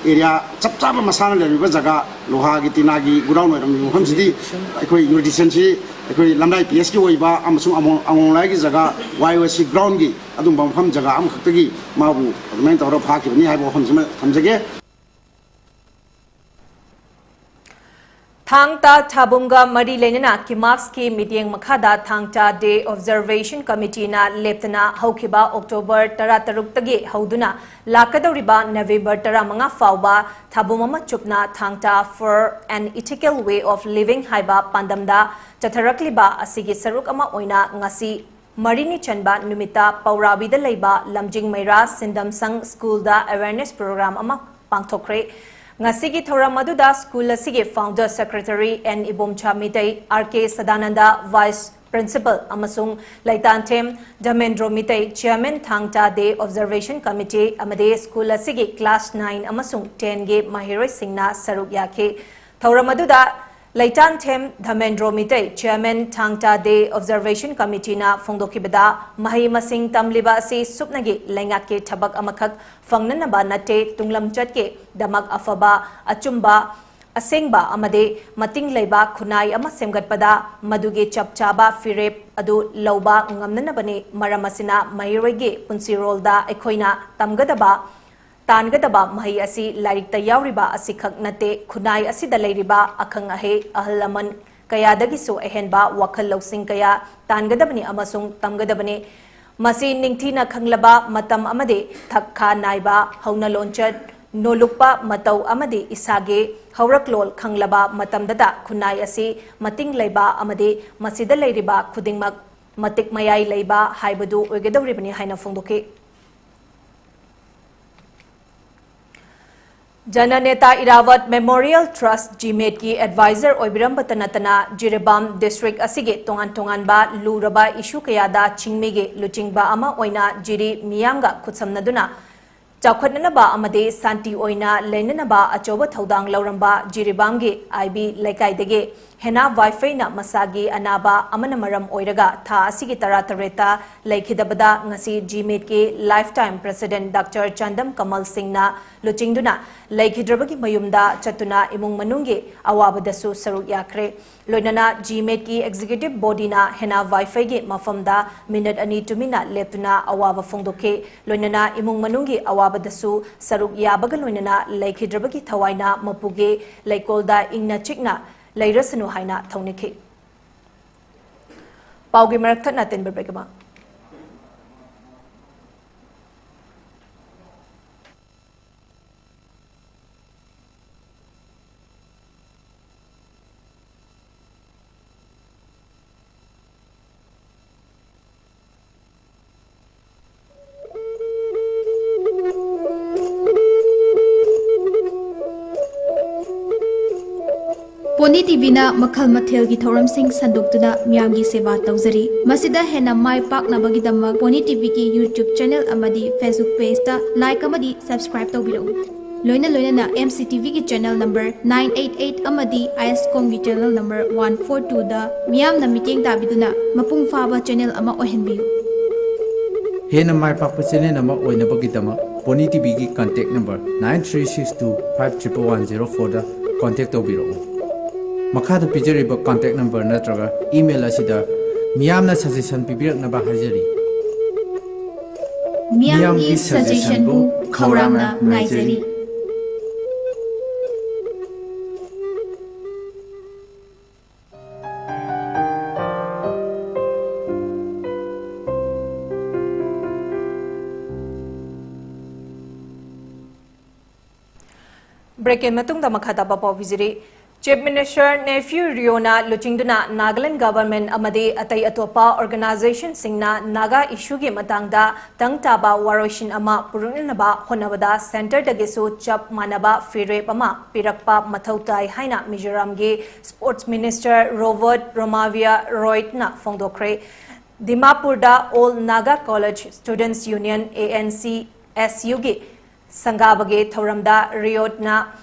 ꯑꯦꯔꯤꯌꯥ ꯆꯞ ꯆꯥꯕ ꯃꯁꯥꯅ ꯂꯩꯔꯝꯃꯤꯕ ꯖꯒꯥ, ꯂꯣꯍꯥꯒꯤ ꯇꯤꯅꯥꯒꯤ ꯒꯣꯗꯥꯎꯟ ꯑꯣꯏꯔꯝꯃꯤꯕ ꯃꯐꯝꯁꯤꯗꯤ ꯑꯩꯈꯣꯏ ꯖꯨꯔꯤꯗꯤꯛꯁꯟꯁꯤ ꯑꯩꯈꯣꯏ ꯂꯝꯂꯥꯏ ꯄꯤ ꯑꯦꯁꯀꯤ ꯑꯣꯏꯕ ꯑꯃꯁꯨꯡ ꯑꯃꯣ-, ꯑꯉꯣꯡꯂꯥꯏꯒꯤ ꯖꯒꯥ ꯋꯥꯏ ꯑꯣ ꯁꯤ ꯒ꯭ꯔꯥꯎꯟꯒꯤ ꯑꯗꯨꯝꯕ ꯃꯐꯝ ꯖꯒꯥ ꯑꯃꯈꯛꯇꯒꯤ ꯃꯥꯕꯨ ꯑꯗꯨꯃꯥꯏꯅ ꯇꯧꯔꯒ ꯐꯥꯈꯤꯕꯅꯤ ꯍꯥꯏꯕ ꯋꯥꯐꯝꯁꯤꯃ ꯊꯝꯖꯒꯦ꯫ ꯊꯥꯡ ꯇꯥ ꯊꯥꯕꯨꯝꯒ ꯃꯔꯤ ꯂꯩꯅꯅ ꯀꯤꯃꯥꯛꯁꯀꯤ ꯃꯤꯠꯌꯦꯡ ꯃꯈꯥꯗ ꯊꯥꯡ ꯇꯥ ꯗꯦ ꯑꯣꯕꯖꯔꯕꯦꯁꯟ ꯀꯃꯤꯇꯤꯅ ꯂꯦꯞꯇꯅ ꯍꯧꯈꯤꯕ ꯑꯣꯛꯇꯣꯕꯔ ꯇꯔꯥꯇꯔꯨꯛꯇꯒꯤ ꯍꯧꯗꯨꯅ ꯂꯥꯛꯀꯗꯧꯔꯤꯕ ꯅꯕꯦꯝꯕꯔ ꯇꯔꯥꯃꯉꯥ ꯐꯥꯎꯕ ꯊꯥꯕꯨꯝ ꯑꯃ ꯆꯨꯞꯅ ꯊꯥꯡ ꯇꯥ for an ethical way of living ꯍꯥꯏꯕ ꯄꯥꯟꯗꯝꯗ ꯆꯠꯊꯔꯛꯂꯤꯕ ꯑꯁꯤꯒꯤ ꯁꯔꯨꯛ ꯑꯃ ꯑꯣꯏꯅ ꯉꯁꯤ ꯃꯔꯤꯅꯤ ꯆꯟꯕ ꯅꯨꯃꯤꯠꯇ ꯄꯧꯔꯥꯕꯤꯗ ꯂꯩꯕ ꯂꯝꯖꯤꯡ ꯃꯩꯔꯥ ꯁꯤꯟꯗꯝꯁꯪ ꯁ꯭ꯀꯨꯜꯗ ꯑꯦꯋꯦꯔꯅꯦꯁ ꯄ꯭ꯔꯣꯒ꯭ꯔꯥꯝ ꯑꯃ ꯄꯥꯡꯊꯣꯛꯈ꯭ꯔꯦ꯫ ꯉꯁꯤꯒꯤ ꯊꯧꯔꯝ ꯑꯗꯨꯗ ꯁ꯭ꯀꯨꯜ ꯑꯁꯤꯒꯤ founder secretary N Ibomcha Meitei, R K Sadananda vice principal ꯑꯃꯁꯨꯡ Leitanthem Dhamendro Meitei chairman Thang Ta day observation committee ꯑꯃꯗꯤ ꯁ꯭ꯀꯨꯜ ꯑꯁꯤꯒꯤ ꯀ꯭ꯂꯥꯁ ꯅꯥꯏꯟ ꯑꯃꯁꯨꯡ ꯇꯦꯟꯒꯤ ꯃꯍꯩꯔꯣꯏꯁꯤꯡꯅ ꯁꯔꯨꯛ ꯌꯥꯈꯤ꯫ ꯊꯧꯔꯝ ꯑꯗꯨꯗ ꯂꯩꯇꯥꯟꯊꯦꯝ Dhamendro Meitei, chairman Thang Ta day observation ꯀꯃꯤꯇꯤꯅ ꯐꯣꯡꯗꯣꯛꯈꯤꯕꯗ, ꯃꯍꯩ ꯃꯁꯤꯡ ꯇꯝꯂꯤꯕ ꯑꯁꯤ ꯁꯨꯞꯅꯒꯤ ꯂꯩꯉꯥꯛꯀꯤ ꯊꯕꯛ ꯑꯃꯈꯛ ꯐꯪꯅꯅꯕ ꯅꯠꯇꯦ, ꯇꯨꯡꯂꯝꯆꯠꯀꯤꯗꯃꯛ ꯑꯐꯕ, ꯑꯆꯨꯝꯕ, ꯑꯁꯦꯡꯕ ꯑꯃꯗꯤ ꯃꯇꯤꯡ ꯂꯩꯕ ꯈꯨꯟꯅꯥꯏ ꯑꯃ ꯁꯦꯝꯒꯠꯄꯗ ꯃꯗꯨꯒꯤ ꯆꯞ ꯆꯥꯕ ꯐꯤꯔꯦꯞ ꯑꯗꯨ ꯂꯧꯕ ꯉꯝꯅꯅꯕꯅꯤ꯫ ꯃꯔꯝ ꯑꯁꯤꯅ ꯃꯍꯩꯔꯣꯏꯒꯤ ꯄꯨꯟꯁꯤꯔꯣꯜꯗ ꯑꯩꯈꯣꯏꯅ ꯇꯝꯒꯗꯕ, ꯇꯥꯟꯒꯗꯕ ꯃꯍꯩ ꯑꯁꯤ ꯂꯥꯏꯔꯤꯛꯇ ꯌꯥꯎꯔꯤꯕ ꯑꯁꯤꯈꯛ ꯅꯠꯇꯦ, ꯈꯨꯟꯅꯥꯏ ꯑꯁꯤꯗ ꯂꯩꯔꯤꯕ ꯑꯈꯪ ꯑꯍꯩ, ꯑꯍꯜ ꯂꯃꯟ ꯀꯌꯥꯗꯒꯤꯁꯨ ꯑꯍꯦꯟꯕ ꯋꯥꯈꯜ ꯂꯧꯁꯤꯡ ꯀꯌꯥ ꯇꯥꯟꯒꯗꯕꯅꯤ ꯑꯃꯁꯨꯡ ꯇꯝꯒꯗꯕꯅꯤ꯫ ꯃꯁꯤ ꯅꯤꯡꯊꯤꯅ ꯈꯪꯂꯕ ꯃꯇꯝ ꯑꯃꯗꯤ ꯊꯛ ꯈꯥ ꯅꯥꯏꯕ ꯍꯧꯅ ꯂꯣꯟꯆꯠ, ꯅꯣꯂꯨꯛꯄ ꯃꯇꯧ ꯑꯃꯗꯤ ꯏꯁꯥꯒꯤ ꯍꯧꯔꯛꯂꯣꯟ ꯈꯪꯂꯕ ꯃꯇꯝꯗꯇ ꯈꯨꯟꯅꯥꯏ ꯑꯁꯤ ꯃꯇꯤꯡ ꯂꯩꯕ ꯑꯃꯗꯤ ꯃꯁꯤꯗ ꯂꯩꯔꯤꯕ ꯈꯨꯗꯤꯡꯃꯛ ꯃꯇꯤꯛ ꯃꯌꯥꯏ ꯂꯩꯕ ꯍꯥꯏꯕꯗꯨ ꯑꯣꯏꯒꯗꯧꯔꯤꯕꯅꯤ ꯍꯥꯏꯅ ꯐꯣꯡꯗꯣꯛꯈꯤ꯫ ꯖꯅꯅꯦꯇꯥ ꯏꯔꯥꯋꯠ ꯃꯦꯃꯣꯔꯤꯌꯦꯜ ꯇ꯭ꯔꯁꯠ, ꯖꯤꯃꯦꯠꯀꯤ ꯑꯦꯗꯚꯥꯏꯖꯔ ꯑꯣꯏꯕꯤꯔꯝꯕꯇ ꯅꯠꯇꯅ ꯖꯤꯔꯤꯕꯥꯝ ꯗꯤꯁꯇ꯭ꯔꯤꯛ ꯑꯁꯤꯒꯤ ꯇꯣꯉꯥꯟ ꯇꯣꯉꯥꯟꯕ ꯂꯨꯔꯕ ꯏꯁꯨ ꯀꯌꯥꯗ ꯆꯤꯡꯃꯤꯒꯤ ꯂꯨꯆꯤꯡꯕ ꯑꯃ ꯑꯣꯏꯅ ꯖꯤꯔꯤ ꯃꯤꯌꯥꯝꯒ ꯈꯨꯠꯁꯝꯅꯗꯨꯅ ꯆꯥꯎꯈꯠꯅꯅꯕ ꯑꯃꯗꯤ ꯁꯥꯟꯇꯤ ꯑꯣꯏꯅ ꯂꯩꯅꯅꯕ ꯑꯆꯧꯕ ꯊꯧꯗꯥꯡ ꯂꯧꯔꯝꯕ ꯖꯤꯔꯤꯕꯥꯝꯒꯤ ꯑꯥꯏꯕꯤ ꯂꯩꯀꯥꯏꯗꯒꯤ ꯍꯦꯅꯥ ꯋꯥꯏꯐꯩꯅ ꯃꯁꯥꯒꯤ ꯑꯅꯥꯕ ꯑꯃꯅ ꯃꯔꯝ ꯑꯣꯏꯔꯒ ꯊꯥ ꯑꯁꯤꯒꯤ ꯇꯔꯥꯇꯔꯦꯠꯇ ꯂꯩꯈꯤꯗꯕꯗ ꯉꯁꯤ ꯖꯤꯃꯦꯠꯀꯤ life time president doctor Chandam ꯀꯃꯜ ꯁꯤꯡꯅ ꯂꯨꯆꯤꯡꯗꯨꯅ ꯂꯩꯈꯤꯗ꯭ꯔꯕꯒꯤ ꯃꯌꯨꯝꯗ ꯆꯠꯇꯨꯅ ꯏꯃꯨꯡ ꯃꯅꯨꯡꯒꯤ ꯑꯋꯥꯕꯗꯁꯨ ꯁꯔꯨꯛ ꯌꯥꯈ꯭ꯔꯦ꯫ ꯂꯣꯏꯅꯅ ꯖꯤꯃꯦꯠꯀꯤ ꯑꯦꯛꯖꯤꯀ꯭ꯌꯨꯇꯤꯚ ꯕꯣꯗꯤꯅ ꯍꯦꯅꯥ ꯋꯥꯏꯐꯩꯒꯤ ꯃꯐꯝꯗ ꯃꯤꯅꯠ ꯑꯅꯤ ꯇꯨꯃꯤꯟꯅ ꯂꯦꯞꯇꯨꯅ ꯑꯋꯥꯕ ꯐꯣꯡꯗꯣꯛꯈꯤ꯫ ꯂꯣꯏꯅꯅ ꯏꯃꯨꯡ ꯃꯅꯨꯡꯒꯤ ꯑꯋꯥꯕꯗꯁꯨ ꯁꯔꯨꯛ ꯌꯥꯕꯒ ꯂꯣꯏꯅꯅ ꯂꯩꯈꯤꯗ꯭ꯔꯕꯒꯤ ꯊꯋꯥꯏꯅ ꯃꯄꯨꯒꯤ ꯂꯩꯀꯣꯜꯗ ꯏꯪꯅ ꯆꯤꯛꯅ ꯂꯩꯔꯁꯅꯨ ꯍꯥꯏꯅ ꯊꯧꯅꯤꯈꯤ꯫ ꯄꯥꯎꯒꯤ ꯃꯔꯛ ꯊꯠꯅ ꯇꯦꯟꯕ ꯕ꯭ꯔꯦꯛ ꯑꯃ꯫ ꯄꯣꯅꯤ ꯇꯤꯚꯤꯅ ꯃꯈꯜ ꯃꯊꯦꯜꯒꯤ ꯊꯧꯔꯝꯁꯤꯡ ꯁꯟꯗꯣꯛꯇꯨꯅ ꯃꯤꯌꯥꯝꯒꯤ ꯁꯦꯕꯥ ꯇꯧꯖꯔꯤ꯫ ꯃꯁꯤꯗ ꯍꯦꯟꯅ ꯃꯥꯏ ꯄꯥꯛꯅꯕꯒꯤꯗꯃꯛ ꯄꯣꯅꯤ ꯇꯤꯚꯤꯒꯤ YouTube ꯆꯦꯅꯦꯜ ꯑꯃꯗꯤ Facebook ꯄꯦꯖꯇ ꯂꯥꯏꯛ ꯑꯃꯗꯤ ꯁꯕꯁꯀ꯭ꯔꯥꯏꯕ ꯇꯧꯕꯤꯔꯛꯎ꯫ ꯂꯣꯏꯅ ꯂꯣꯏꯅꯅ ꯑꯦꯝ ꯁꯤ ꯇꯤꯚꯤꯒꯤ channel number nine eight eight ꯑꯃꯗꯤ ꯑꯥꯏ ꯑꯦꯁ ꯀꯣꯝꯒꯤ ꯆꯦꯅꯦꯜ ꯅꯝꯕꯔ ꯋꯥꯟ ꯐꯣꯔ ꯇꯨꯗ ꯃꯤꯌꯥꯝꯅ ꯃꯤꯠꯌꯦꯡ ꯇꯥꯕꯤꯗꯨꯅ ꯃꯄꯨꯡ ꯐꯥꯕ ꯆꯦꯅꯦꯜ ꯑꯃ ꯑꯣꯏꯍꯟꯕꯤꯌꯨ꯫ ꯍꯦꯟꯅ ꯃꯥꯏ ꯄꯥꯛꯄ ꯆꯦꯅꯦꯜ ꯑꯃ ꯑꯣꯏꯅꯕꯒꯤꯗꯃꯛ ꯄꯣꯅꯤ ꯇꯤꯚꯤꯒꯤ contact number nine three six two five triple one zero ꯐꯣꯔꯗ contact ꯇꯧꯕꯤꯔꯛꯎ꯫ ꯃꯈꯥꯗ ꯄꯤꯖꯔꯤꯕ contact number ꯅꯠꯇ꯭ꯔꯒ email ꯑꯁꯤꯗ ꯃꯤꯌꯥꯝꯅ suggestion ꯄꯤꯕꯤꯔꯛꯅꯕ ꯍꯥꯏꯖꯔꯤ꯫ ꯃꯤꯌꯥꯝꯒꯤ suggestionꯕꯨ ꯈꯧꯔꯥꯡꯅ ꯉꯥꯏꯖꯔꯤ꯫ Break ꯀꯤ ꯃꯇꯨꯡꯗ ꯃꯈꯥ ꯇꯥꯕ ꯄꯥꯎ ꯄꯤꯖꯔꯤ꯫ Chief Minister Neiphiu Rioꯅ ꯂꯨꯆꯤꯡꯗꯨꯅ Nagaland government ꯑꯃꯗꯤ ꯑꯇꯩ ꯑꯇꯣꯞꯄ organizationꯁꯤꯡꯅ Naga issueꯒꯤ ꯃꯇꯥꯡꯗ ꯇꯪ ꯇꯥꯕ ꯋꯥꯔꯣꯏꯁꯤꯟ ꯑꯃ ꯄꯨꯔꯛꯅꯅꯕ ꯍꯣꯠꯅꯕꯗ centreꯗꯒꯤꯁꯨ ꯆꯞ ꯃꯥꯟꯅꯕ ꯐꯤꯔꯦꯞ ꯑꯃ ꯄꯤꯔꯛꯄ ꯃꯊꯧ ꯇꯥꯏ ꯍꯥꯏꯅ ꯃꯤꯖꯣꯔꯥꯝꯒꯤ Sports Minister Robert Ramavia Roytꯅ ꯐꯣꯡꯗꯣꯛꯈ꯭ꯔꯦ꯫ ꯗꯤꯃꯥꯄꯨꯔꯗ All Naga College Students Union, ANCSUꯒꯤ ꯁꯪꯒꯥꯕꯒꯤ ꯊꯧꯔꯝꯗ ꯔꯤꯌꯣꯠꯅ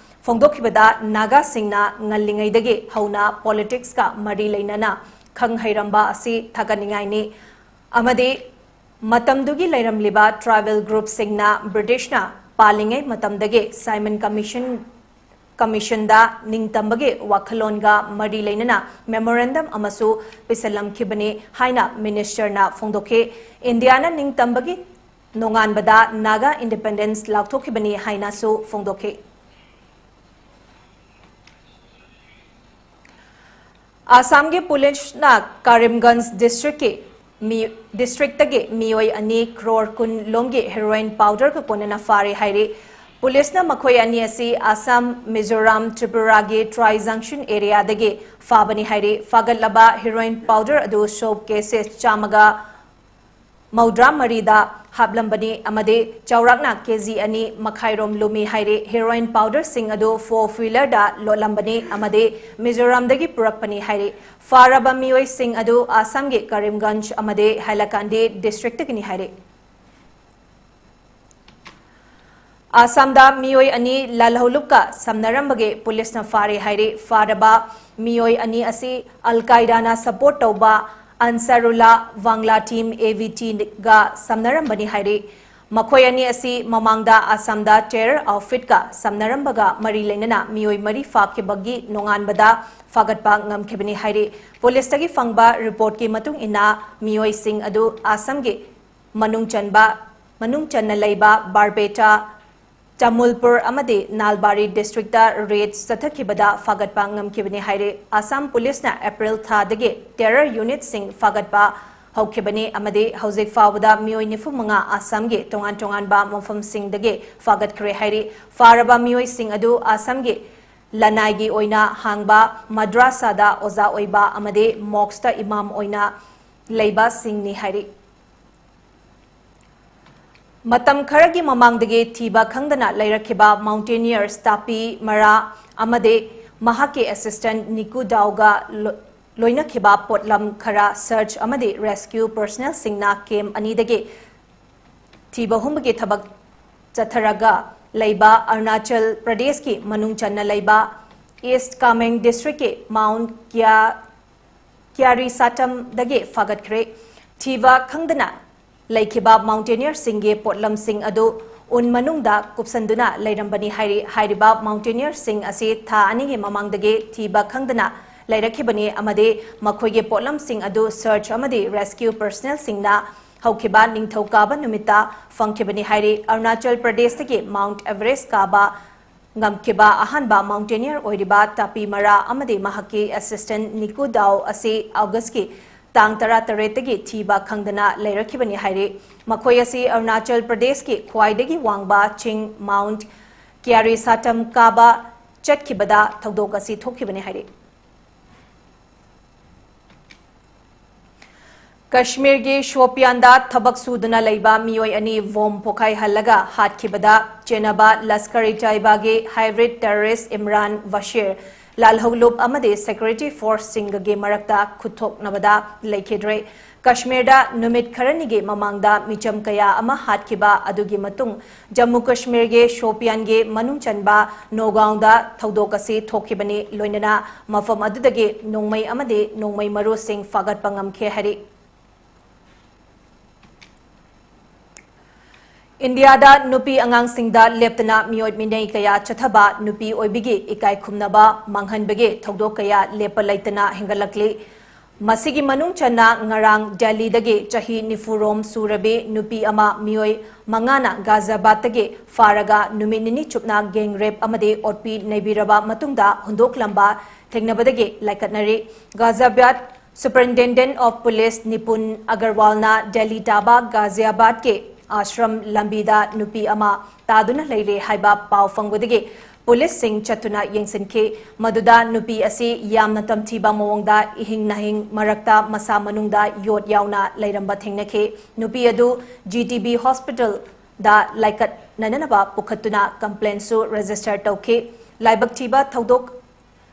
ꯐꯣꯡꯗꯣꯛꯈꯤꯕꯗ, ꯅꯥꯒꯥꯁꯤꯡꯅ ꯉꯜꯂꯤꯉꯩꯗꯒꯤ ꯍꯧꯅ politicsꯀ ꯃꯔꯤ ꯂꯩꯅꯅ ꯈꯪ ꯍꯩꯔꯝꯕ ꯑꯁꯤ ꯊꯥꯒꯠꯅꯤꯡꯉꯥꯏꯅꯤ ꯑꯃꯗꯤ ꯃꯇꯝꯗꯨꯒꯤ ꯂꯩꯔꯝꯂꯤꯕ tribal groupꯁꯤꯡꯅ Britishꯅ ꯄꯥꯜꯂꯤꯉꯩ ꯃꯇꯝꯗꯒꯤ Simon Commission, Commissionꯗ ꯅꯤꯡꯇꯝꯕꯒꯤ ꯋꯥꯈꯜꯂꯣꯟꯒ ꯃꯔꯤ ꯂꯩꯅꯅ memorandum ꯑꯃꯁꯨ ꯄꯤꯁꯜꯂꯝꯈꯤꯕꯅꯤ ꯍꯥꯏꯅ ministerꯅ ꯐꯣꯡꯗꯣꯛꯈꯤ꯫ ꯏꯟꯗꯤꯌꯥꯅ ꯅꯤꯡꯇꯝꯕꯒꯤ ꯅꯣꯡꯉꯥꯟꯕꯗ Naga Independence ꯂꯥꯎꯊꯣꯛꯈꯤꯕꯅꯤ ꯍꯥꯏꯅꯁꯨ ꯐꯣꯡꯗꯣꯛꯈꯤ꯫ ꯑꯁꯥꯝꯒꯤ ꯄꯨꯂꯤꯁꯅ ꯀꯔꯤꯝꯒꯟꯖ districtꯀꯤ ꯃꯤ-, districtꯇꯒꯤ ꯃꯤꯑꯣꯏ ꯑꯅꯤ crore ꯀꯨꯟ ꯂꯣꯝꯒꯤ heroin powderꯒ ꯀꯣꯟꯅꯅ ꯐꯥꯔꯦ ꯍꯥꯏꯔꯤ꯫ ꯄꯨꯂꯤꯁꯅ ꯃꯈꯣꯏ ꯑꯅꯤ ꯑꯁꯤ ꯑꯁꯥꯝ, ꯃꯤꯖꯣꯔꯥꯝ, ꯇ꯭ꯔꯤꯄꯨꯔꯥꯒꯤ ꯇ꯭ꯔꯥꯏ junction areaꯗꯒꯤ ꯐꯥꯕꯅꯤ ꯍꯥꯏꯔꯤ꯫ ꯐꯥꯒꯠꯂꯕ heroin powder ꯑꯗꯨ soap cases ꯆꯥꯝꯃꯒ ꯃꯧꯗ꯭ꯔꯥ ꯃꯔꯤꯗ ꯍꯥꯞꯂꯝꯕꯅꯤ ꯑꯃꯗꯤ ꯆꯥꯎꯔꯥꯛꯅ ꯀꯦꯖꯤ ꯑꯅꯤ ꯃꯈꯥꯏꯔꯣꯝ ꯂꯨꯝꯃꯤ ꯍꯥꯏꯔꯤ꯫ Heroin powderꯁꯤꯡ ꯑꯗꯨ four wheelerꯗ ꯂꯣꯠꯂꯝꯕꯅꯤ ꯑꯃꯗꯤ ꯃꯤꯖꯣꯔꯥꯝꯗꯒꯤ ꯄꯨꯔꯛꯄꯅꯤ ꯍꯥꯏꯔꯤ꯫ ꯐꯥꯔꯕ ꯃꯤꯑꯣꯏꯁꯤꯡ ꯑꯗꯨ ꯑꯁꯥꯝꯒꯤ ꯀꯔꯤꯝꯒꯟꯖ ꯑꯃꯗꯤ ꯍꯥꯏꯂꯥꯀꯥꯟꯗꯤ districtꯇꯒꯤꯅꯤ ꯍꯥꯏꯔꯤ꯫ ꯑꯁꯥꯝꯗ ꯃꯤꯑꯣꯏ ꯑꯅꯤ ꯂꯥꯜꯍꯧꯂꯨꯞꯀ ꯁꯝꯅꯔꯝꯕꯒꯤ ꯄꯨꯂꯤꯁꯅ ꯐꯥꯔꯦ ꯍꯥꯏꯔꯤ꯫ ꯐꯥꯔꯕ ꯃꯤꯑꯣꯏ ꯑꯅꯤ ꯑꯁꯤ ꯑꯜ ꯀꯥꯏꯗꯥꯅ support ꯇꯧꯕ ꯑꯟꯁꯥꯔꯨꯜꯂꯥ ꯋꯥꯡꯂꯥ team, AVTꯒ ꯁꯝꯅꯔꯝꯕꯅꯤ ꯍꯥꯏꯔꯤ꯫ ꯃꯈꯣꯏ ꯑꯅꯤ ꯑꯁꯤ ꯃꯃꯥꯡꯗ ꯑꯁꯥꯝꯗ terror outfitꯀ ꯁꯝꯅꯔꯝꯕꯒ ꯃꯔꯤ ꯂꯩꯅꯅ ꯃꯤꯑꯣꯏ ꯃꯔꯤ ꯐꯥꯈꯤꯕꯒꯤ ꯅꯣꯡꯉꯥꯟꯕꯗ ꯐꯥꯒꯠꯄ ꯉꯝꯈꯤꯕꯅꯤ ꯍꯥꯏꯔꯤ꯫ ꯄꯨꯂꯤꯁꯇꯒꯤ ꯐꯪꯕ reportꯀꯤ ꯃꯇꯨꯡ ꯏꯟꯅ ꯃꯤꯑꯣꯏꯁꯤꯡ ꯑꯗꯨ ꯑꯁꯥꯝꯒꯤ ꯃꯅꯨꯡ ꯆꯟꯕ, ꯃꯅꯨꯡ ꯆꯟꯅ ꯂꯩꯕ ꯕꯥꯔꯄꯦꯇꯥ, ꯇꯥꯃꯨꯜꯄꯨꯔ ꯑꯃꯗꯤ ꯅꯥꯜꯕꯥꯔꯤ districtꯇ raid ꯆꯠꯊꯈꯤꯕꯗ ꯐꯥꯒꯠꯄ ꯉꯝꯈꯤꯕꯅꯤ ꯍꯥꯏꯔꯤ꯫ ꯑꯁꯥꯝ ꯄꯨꯂꯤꯁꯅ April ꯊꯥꯗꯒꯤ terror unitꯁꯤꯡ ꯐꯥꯒꯠꯄ ꯍꯧꯈꯤꯕꯅꯤ ꯑꯃꯗꯤ ꯍꯧꯖꯤꯛ ꯐꯥꯎꯕꯗ ꯃꯤꯑꯣꯏ ꯅꯤꯐꯨ ꯃꯉꯥ ꯑꯁꯥꯝꯒꯤ ꯇꯣꯉꯥꯟ ꯇꯣꯉꯥꯟꯕ ꯃꯐꯝꯁꯤꯡꯗꯒꯤ ꯐꯥꯒꯠꯈ꯭ꯔꯦ ꯍꯥꯏꯔꯤ꯫ ꯐꯥꯔꯕ ꯃꯤꯑꯣꯏꯁꯤꯡ ꯑꯗꯨ ꯑꯁꯥꯝꯒꯤ ꯂꯅꯥꯏꯒꯤ ꯑꯣꯏꯅ ꯍꯥꯡꯕ ꯃꯗ꯭ꯔꯥꯁꯥꯗ ꯑꯣꯖꯥ ꯑꯣꯏꯕ ꯑꯃꯗꯤ mosqueꯇ ꯏꯃꯥꯝ ꯑꯣꯏꯅ ꯂꯩꯕꯁꯤꯡꯅꯤ ꯍꯥꯏꯔꯤ꯫ ꯃꯇꯝ ꯈꯔꯒꯤ ꯃꯃꯥꯡꯗꯒꯤ ꯊꯤꯕ ꯈꯪꯗꯅ ꯂꯩꯔꯛꯈꯤꯕ mountaineers ꯇꯥꯄꯤ ꯃꯔꯥ ꯑꯃꯗꯤ ꯃꯍꯥꯛꯀꯤ assistant ꯅꯤꯀꯨ ꯗꯥꯎꯒ ꯂꯣ-, ꯂꯣꯏꯅꯈꯤꯕ ꯄꯣꯠꯂꯝ ꯈꯔ search ꯑꯃꯗꯤ rescue personnelꯁꯤꯡꯅ camp ꯑꯅꯤꯗꯒꯤ ꯊꯤꯕ ꯍꯨꯝꯕꯒꯤ ꯊꯕꯛ ꯆꯠꯊꯔꯒ ꯂꯩꯕ ꯑꯔꯨꯅꯥꯆꯜ ꯄ꯭ꯔꯗꯦꯁꯀꯤ ꯃꯅꯨꯡ ꯆꯟꯅ ꯂꯩꯕ East Kameng districtꯀꯤ Mount Kya-, Kyari Satamꯗꯒꯤ ꯐꯥꯒꯠꯈ꯭ꯔꯦ꯫ ꯊꯤꯕ ꯈꯪꯗꯅ ꯂꯩꯈꯤꯕ mountaineerꯁꯤꯡꯒꯤ ꯄꯣꯠꯂꯝꯁꯤꯡ ꯑꯗꯨ ꯎꯟ ꯃꯅꯨꯡꯗ ꯀꯨꯞꯁꯟꯗꯨꯅ ꯂꯩꯔꯝꯕꯅꯤ ꯍꯥꯏꯔꯤ꯫ ꯍꯥꯏꯔꯤꯕ mountaineerꯁꯤꯡ ꯑꯁꯤ ꯊꯥ ꯑꯅꯤꯒꯤ ꯃꯃꯥꯡꯗꯒꯤ ꯊꯤꯕ ꯈꯪꯗꯅ ꯂꯩꯔꯛꯈꯤꯕꯅꯤ ꯑꯃꯗꯤ ꯃꯈꯣꯏꯒꯤ ꯄꯣꯠꯂꯝꯁꯤꯡ ꯑꯗꯨ search ꯑꯃꯗꯤ rescue personnelꯁꯤꯡꯅ ꯍꯧꯈꯤꯕ ꯅꯤꯡꯊꯧꯀꯥꯕ ꯅꯨꯃꯤꯠꯇ ꯐꯪꯈꯤꯕꯅꯤ ꯍꯥꯏꯔꯤ꯫ ꯑꯔꯨꯅꯥꯆꯜ ꯄ꯭ꯔꯗꯦꯁꯇꯒꯤ Mount Everest ꯀꯥꯕ ꯉꯝꯈꯤꯕ ꯑꯍꯥꯟꯕ mountaineer ꯑꯣꯏꯔꯤꯕ ꯇꯥꯄꯤ ꯃꯔꯥ ꯑꯃꯗꯤ ꯃꯍꯥꯛꯀꯤ assistant ꯅꯤꯀꯨ ꯗꯥꯎ ꯑꯁꯤ Augustꯀꯤ ꯇꯥꯡ ꯇꯔꯥꯇꯔꯦꯠꯇꯒꯤ ꯊꯤꯕ ꯈꯪꯗꯅ ꯂꯩꯔꯛꯈꯤꯕꯅꯤ ꯍꯥꯏꯔꯤ꯫ ꯃꯈꯣꯏ ꯑꯁꯤ ꯑꯔꯨꯅꯥꯆꯜ ꯄ꯭ꯔꯗꯦꯁꯀꯤ ꯈ꯭ꯋꯥꯏꯗꯒꯤ ꯋꯥꯡꯕ ꯆꯤꯡ Mount Kyari Satam ꯀꯥꯕ ꯆꯠꯈꯤꯕꯗ ꯊꯧꯗꯣꯛ ꯑꯁꯤ ꯊꯣꯛꯈꯤꯕꯅꯤ ꯍꯥꯏꯔꯤ꯫ ꯀꯥꯁꯃꯤꯔꯒꯤ ꯁꯣꯄꯤꯌꯥꯟꯗ ꯊꯕꯛ ꯁꯨꯗꯨꯅ ꯂꯩꯕ ꯃꯤꯑꯣꯏ ꯑꯅꯤ bomb ꯄꯣꯈꯥꯏꯍꯜꯂꯒ ꯍꯥꯠꯈꯤꯕꯗ ꯆꯦꯟꯅꯕ ꯂꯁꯀꯔ-ꯏ-ꯇꯥꯏꯕꯥꯒꯤ hybrid terrorist Imran Bashir, ꯂꯥꯜꯍꯧꯂꯨꯞ ꯑꯃꯗꯤ security forceꯁꯤꯡꯒꯒꯤ ꯃꯔꯛꯇ ꯈꯨꯠꯊꯣꯛꯅꯕꯗ ꯂꯩꯈꯤꯗ꯭ꯔꯦ꯫ ꯀꯥꯁꯃꯤꯔꯗ ꯅꯨꯃꯤꯠ ꯈꯔꯅꯤꯒꯤ ꯃꯃꯥꯡꯗ ꯃꯤꯆꯝ ꯀꯌꯥ ꯑꯃ ꯍꯥꯠꯈꯤꯕ ꯑꯗꯨꯒꯤ ꯃꯇꯨꯡ ꯖꯝꯃꯨ ꯀꯥꯁꯃꯤꯔꯒꯤ ꯁꯣꯄꯤꯌꯥꯟꯒꯤ ꯃꯅꯨꯡ ꯆꯟꯕ ꯅꯣꯒꯥꯎꯗ ꯊꯧꯗꯣꯛ ꯑꯁꯤ ꯊꯣꯛꯈꯤꯕꯅꯤ, ꯂꯣꯏꯅꯅ ꯃꯐꯝ ꯑꯗꯨꯗꯒꯤ ꯅꯣꯡꯃꯩ ꯑꯃꯗꯤ ꯅꯣꯡꯃꯩ ꯃꯔꯨꯁꯤꯡ ꯐꯥꯒꯠꯄ ꯉꯝꯈꯤ ꯍꯥꯏꯔꯤ꯫ ꯏꯟꯗꯤꯌꯥꯗ ꯅꯨꯄꯤ ꯑꯉꯥꯡꯁꯤꯡꯗ ꯂꯦꯞꯇꯅ ꯃꯤꯑꯣꯠ ꯃꯤꯅꯩ ꯀꯌꯥ ꯆꯠꯊꯕ, ꯅꯨꯄꯤ ꯑꯣꯏꯕꯤꯒꯤ ꯏꯀꯥꯏ ꯈꯨꯝꯅꯕ ꯃꯥꯡꯍꯟꯕꯒꯤ ꯊꯧꯗꯣꯛ ꯀꯌꯥ ꯂꯦꯞꯄ ꯂꯩꯇꯅ ꯍꯦꯟꯒꯠꯂꯛꯂꯤ꯫ ꯃꯁꯤꯒꯤ ꯃꯅꯨꯡ ꯆꯟꯅ ꯉꯔꯥꯡ ꯗꯦꯜꯂꯤꯗꯒꯤ ꯆꯍꯤ ꯅꯤꯐꯨ ꯔꯣꯝ ꯁꯨꯔꯕꯤ ꯅꯨꯄꯤ ꯑꯃ ꯃꯤꯑꯣꯏ ꯃꯉꯥꯅ ꯒꯥꯖꯤꯌꯥꯕꯥꯗꯇꯒꯤ ꯐꯥꯔꯒ ꯅꯨꯃꯤꯠ ꯅꯤꯅꯤ ꯆꯨꯞꯅ gang rape ꯑꯃꯗꯤ ꯑꯣꯠꯄꯤ ꯅꯩꯕꯤꯔꯕ ꯃꯇꯨꯡꯗ ꯍꯨꯟꯗꯣꯛꯂꯝꯕ ꯊꯦꯡꯅꯕꯗꯒꯤ ꯂꯥꯏꯀꯠꯅꯔꯤ꯫ Ghaziabad Superintendent of Police ꯅꯤꯄꯨꯟ ꯑꯒꯔꯋꯥꯜꯅ Delhi ꯇꯥꯕ ꯒꯥꯖꯤꯌꯥꯕꯥꯗꯀꯤ ꯑꯥꯁ꯭ꯔꯝ ꯂꯝꯕꯤꯗ ꯅꯨꯄꯤ ꯑꯃ ꯇꯥꯗꯨꯅ ꯂꯩꯔꯦ ꯍꯥꯏꯕ ꯄꯥꯎ ꯐꯪꯕꯗꯒꯤ ꯄꯨꯂꯤꯁꯁꯤꯡ ꯆꯠꯇꯨꯅ ꯌꯦꯡꯁꯤꯟꯈꯤ꯫ ꯃꯗꯨꯗ ꯅꯨꯄꯤ ꯑꯁꯤ ꯌꯥꯝꯅ ꯇꯝꯊꯤꯕ ꯃꯑꯣꯡꯗ ꯏꯍꯤꯡ ꯅꯥꯍꯤꯡ ꯃꯔꯛꯇ ꯃꯁꯥ ꯃꯅꯨꯡꯗ ꯌꯣꯠ ꯌꯥꯎꯅ ꯂꯩꯔꯝꯕ ꯊꯦꯡꯅꯈꯤ꯫ ꯅꯨꯄꯤ ꯑꯗꯨ G T B hospitalꯗ ꯂꯥꯏꯀꯠꯅꯅꯕ ꯄꯨꯈꯠꯇꯨꯅ complaintꯁꯨ register ꯇꯧꯈꯤ꯫ ꯂꯥꯏꯕꯛ ꯊꯤꯕ ꯊꯧꯗꯣꯛ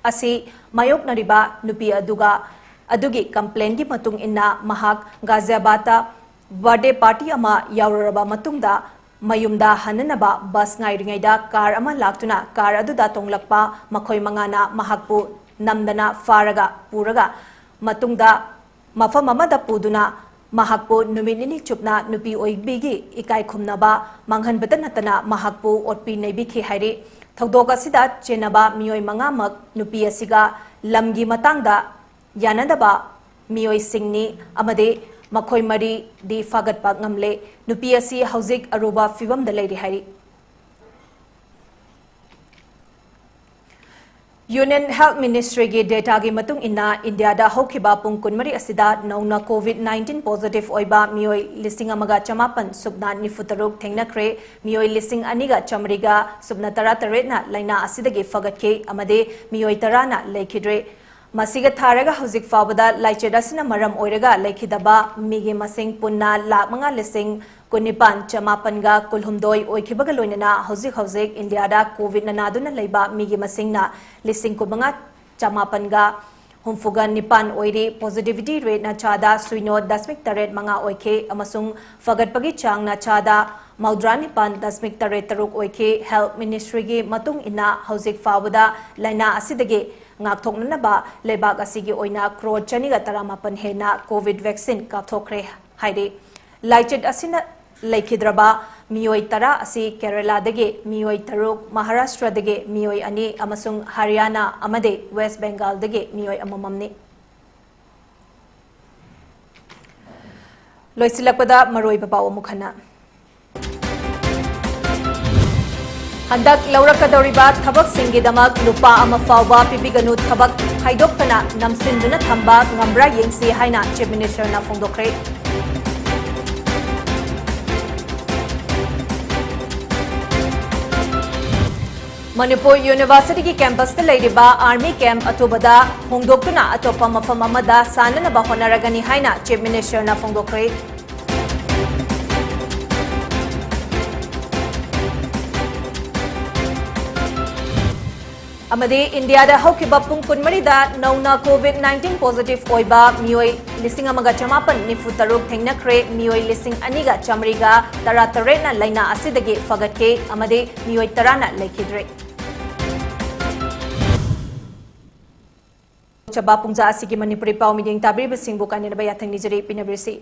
ꯑꯁꯤ ꯃꯥꯌꯣꯛꯅꯔꯤꯕ ꯅꯨꯄꯤ ꯑꯗꯨꯒ, ꯑꯗꯨꯒꯤ complaintꯒꯤ ꯃꯇꯨꯡ ꯏꯟꯅ ꯃꯍꯥꯛ ꯒꯥꯖꯤꯌꯥꯕꯥꯗꯇ birthday party ꯑꯃ ꯌꯥꯎꯔꯨꯔꯕ ꯃꯇꯨꯡꯗ ꯃꯌꯨꯝꯗ ꯍꯟꯅꯅꯕ bus ꯉꯥꯏꯔꯤꯉꯩꯗ car ꯑꯃ ꯂꯥꯛꯇꯨꯅ car ꯑꯗꯨꯗ ꯇꯣꯡꯂꯛꯄ ꯃꯈꯣꯏ ꯃꯉꯥꯅ ꯃꯍꯥꯛꯄꯨ ꯅꯝꯗꯅ ꯐꯥꯔꯒ ꯄꯨꯔꯒ ꯃꯇꯨꯡꯗ ꯃꯐꯝ ꯑꯃꯗ ꯄꯨꯗꯨꯅ ꯃꯍꯥꯛꯄꯨ ꯅꯨꯃꯤꯠ ꯅꯤꯅꯤ ꯆꯨꯞꯅ ꯅꯨꯄꯤ ꯑꯣꯏꯕꯤꯒꯤ ꯏꯀꯥꯏ ꯈꯨꯝꯅꯕ ꯃꯥꯡꯍꯟꯕꯇ ꯅꯠꯇꯅ ꯃꯍꯥꯛꯄꯨ ꯑꯣꯠꯄꯤ ꯅꯩꯕꯤꯈꯤ ꯍꯥꯏꯔꯤ꯫ ꯊꯧꯗꯣꯛ ꯑꯁꯤꯗ ꯆꯦꯟꯅꯕ ꯃꯤꯑꯣꯏ ꯃꯉꯥꯃꯛ ꯅꯨꯄꯤ ꯑꯁꯤꯒ ꯂꯝꯒꯤ ꯃꯇꯥꯡꯗ ꯌꯥꯅꯗꯕ ꯃꯤꯑꯣꯏꯁꯤꯡꯅꯤ ꯑꯃꯗꯤ ꯃꯈꯣꯏ ꯃꯔꯤꯗꯤ ꯐꯥꯒꯠꯄ ꯉꯝꯂꯦ꯫ ꯅꯨꯄꯤ ꯑꯁꯤ ꯍꯧꯖꯤꯛ ꯑꯔꯨꯕ ꯐꯤꯕꯝꯗ ꯂꯩꯔꯤ ꯍꯥꯏꯔꯤ꯫ Union Health Ministryꯒꯤ dataꯒꯤ ꯃꯇꯨꯡ ꯏꯟꯅ, ꯏꯟꯗꯤꯌꯥꯗ ꯍꯧꯈꯤꯕ ꯄꯨꯡ ꯀꯨꯟꯃꯔꯤ ꯑꯁꯤꯗ ꯅꯧꯅ COVID nineteen positive ꯑꯣꯏꯕ ꯃꯤꯑꯣꯏ ꯂꯤꯁꯤꯡ ꯑꯃꯒ ꯆꯃꯥꯄꯟ ꯁꯨꯞꯅ ꯅꯤꯐꯨ ꯇꯔꯨꯛ ꯊꯦꯡꯅꯈ꯭ꯔꯦ꯫ ꯃꯤꯑꯣꯏ ꯂꯤꯁꯤꯡ ꯑꯅꯤꯒ ꯆꯥꯃꯔꯤꯒ ꯁꯨꯞꯅ ꯇꯔꯥ ꯇꯔꯦꯠꯅ ꯂꯥꯏꯅꯥ ꯑꯁꯤꯗꯒꯤ ꯐꯒꯠꯈꯤ ꯑꯃꯗꯤ ꯃꯤꯑꯣꯏ ꯇꯔꯥꯅ ꯂꯩꯈꯤꯗ꯭ꯔꯦ꯫ ꯃꯁꯤꯒ ꯊꯥꯔꯒ ꯍꯧꯖꯤꯛ ꯐꯥꯎꯕꯗ ꯂꯥꯏꯆꯠ ꯑꯁꯤꯅ ꯃꯔꯝ ꯑꯣꯏꯔꯒ ꯂꯩꯈꯤꯗꯕ ꯃꯤꯒꯤ ꯃꯁꯤꯡ ꯄꯨꯟꯅ ꯂꯥꯈ ꯃꯉꯥ ꯂꯤꯁꯤꯡ ꯀꯨꯟꯅꯤꯄꯥꯟ ꯆꯃꯥꯄꯟꯒ ꯀꯨꯟꯍꯨꯝꯗꯣꯏ ꯑꯣꯏꯈꯤꯕꯒ ꯂꯣꯏꯅꯅ ꯍꯧꯖꯤꯛ ꯍꯧꯖꯤꯛ ꯏꯟꯗꯤꯌꯥꯗ COVIDꯅ ꯅꯥꯗꯨꯅ ꯂꯩꯕ ꯃꯤꯒꯤ ꯃꯁꯤꯡꯅ ꯂꯤꯁꯤꯡ ꯀꯨꯟꯃꯉꯥ ꯆꯃꯥꯄꯟꯒ ꯍꯨꯝꯐꯨꯒ ꯅꯤꯄꯥꯟ ꯑꯣꯏꯔꯤ꯫ Positivity rateꯅ ꯆꯥꯗ ꯁꯨꯏꯅꯣ ꯗꯁꯃꯤꯛ ꯇꯔꯦꯠ ꯃꯉꯥ ꯑꯣꯏꯈꯤ ꯑꯃꯁꯨꯡ ꯐꯒꯠꯄꯒꯤ ꯆꯥꯡꯅ ꯆꯥꯗ ꯃꯧꯗ꯭ꯔꯥ ꯅꯤꯄꯥꯟ ꯗꯁꯃꯤꯛ ꯇꯔꯦꯠ ꯇꯔꯨꯛ ꯑꯣꯏꯈꯤ꯫ Health Ministryꯒꯤ ꯃꯇꯨꯡ ꯏꯟꯅ ꯍꯧꯖꯤꯛ ꯐꯥꯎꯕꯗ ꯂꯥꯏꯅꯥ ꯑꯁꯤꯗꯒꯤ ꯉꯥꯛꯊꯣꯛꯅꯅꯕ ꯂꯩꯕꯥꯛ ꯑꯁꯤꯒꯤ ꯑꯣꯏꯅ ꯀ꯭ꯔꯣꯔ ꯆꯅꯤꯒ ꯇꯔꯥꯃꯥꯄꯟ ꯍꯦꯟꯅ COVID vaccine ꯀꯥꯞꯊꯣꯛꯈ꯭ꯔꯦ ꯍꯥꯏꯔꯤ꯫ ꯂꯥꯏꯆꯠ ꯑꯁꯤꯅ ꯂꯩꯈꯤꯗ꯭ꯔꯕ ꯃꯤꯑꯣꯏ ꯇꯔꯥ ꯑꯁꯤ ꯀꯦꯔꯂꯥꯗꯒꯤ ꯃꯤꯑꯣꯏ ꯇꯔꯨꯛ, ꯃꯍꯥꯔꯥꯁꯇ꯭ꯔꯗꯒꯤ ꯃꯤꯑꯣꯏ ꯑꯅꯤ ꯑꯃꯁꯨꯡ ꯍꯔꯤꯌꯥꯅꯥ ꯑꯃꯗꯤ ꯋꯦꯁ꯭ꯠ ꯕꯦꯡꯒꯥꯜꯗꯒꯤ ꯃꯤꯑꯣꯏ ꯑꯃꯃꯝꯅꯤ꯫ ꯂꯣꯏꯁꯤꯜꯂꯛꯄꯗ ꯃꯔꯨꯑꯣꯏꯕ ꯄꯥꯎ ꯑꯃꯨꯛ ꯍꯟꯅ꯫ ꯍꯟꯗꯛ ꯂꯧꯔꯛꯀꯗꯧꯔꯤꯕ ꯊꯕꯛꯁꯤꯡꯒꯤꯗꯃꯛ ꯂꯨꯄꯥ ꯑꯃ ꯐꯥꯎꯕ ꯄꯤꯕꯤꯒꯅꯨ, ꯊꯕꯛ ꯈꯥꯏꯗꯣꯛꯇꯅ ꯅꯝꯁꯤꯟꯗꯨꯅ ꯊꯝꯕ ꯉꯝꯕ꯭ꯔꯥ ꯌꯦꯡꯁꯤ ꯍꯥꯏꯅ Chief Minister ꯅ ꯐꯣꯡꯗꯣꯛꯈ꯭ꯔꯦ꯫ ꯃꯅꯤꯄꯨꯔ University ꯒꯤ campus ꯇ ꯂꯩꯔꯤꯕ army camp ꯑꯊꯨꯕꯗ ꯍꯣꯡꯗꯣꯛꯇꯨꯅ ꯑꯇꯣꯞꯄ ꯃꯐꯝ ꯑꯃꯗ ꯁꯥꯅꯅꯕ ꯍꯣꯠꯅꯔꯒꯅꯤ ꯍꯥꯏꯅ Chief Minister ꯅ ꯐꯣꯡꯗꯣꯛꯈ꯭ꯔꯦ꯫ ꯑꯃꯗꯤ ꯏꯟꯗꯤꯌꯥꯗ ꯍꯧꯈꯤꯕ ꯄꯨꯡ ꯀꯨꯟꯃꯔꯤꯗ ꯅꯧꯅ COVID nineteen positive ꯑꯣꯏꯕ ꯃꯤꯑꯣꯏ ꯂꯤꯁꯤꯡ ꯑꯃꯒ ꯆꯃꯥꯄꯟ ꯅꯤꯐꯨ ꯇꯔꯨꯛ ꯊꯦꯡꯅꯈ꯭ꯔꯦ꯫ ꯃꯤꯑꯣꯏ ꯂꯤꯁꯤꯡ ꯑꯅꯤꯒ ꯆꯥꯃꯔꯤꯒ ꯇꯔꯥꯇꯔꯦꯠꯅ ꯂꯥꯏꯅꯥ ꯑꯁꯤꯗꯒꯤ ꯐꯒꯠꯈꯤ ꯑꯃꯗꯤ ꯃꯤꯑꯣꯏ ꯇꯔꯥꯅ ꯂꯩꯈꯤꯗ꯭ꯔꯦ꯫ ꯆꯕꯥ ꯄꯨꯡꯖꯥ ꯑꯁꯤꯒꯤ ꯃꯅꯤꯄꯨꯔꯤ ꯄꯥꯎ ꯃꯤꯠꯌꯦꯡ ꯇꯥꯕꯤꯔꯤꯕꯁꯤꯡꯕꯨ ꯀꯥꯏꯅꯅꯕ ꯌꯥꯊꯪ ꯅꯤꯖꯔꯤ꯫ ꯄꯤꯅꯕꯤꯔꯁꯤ꯫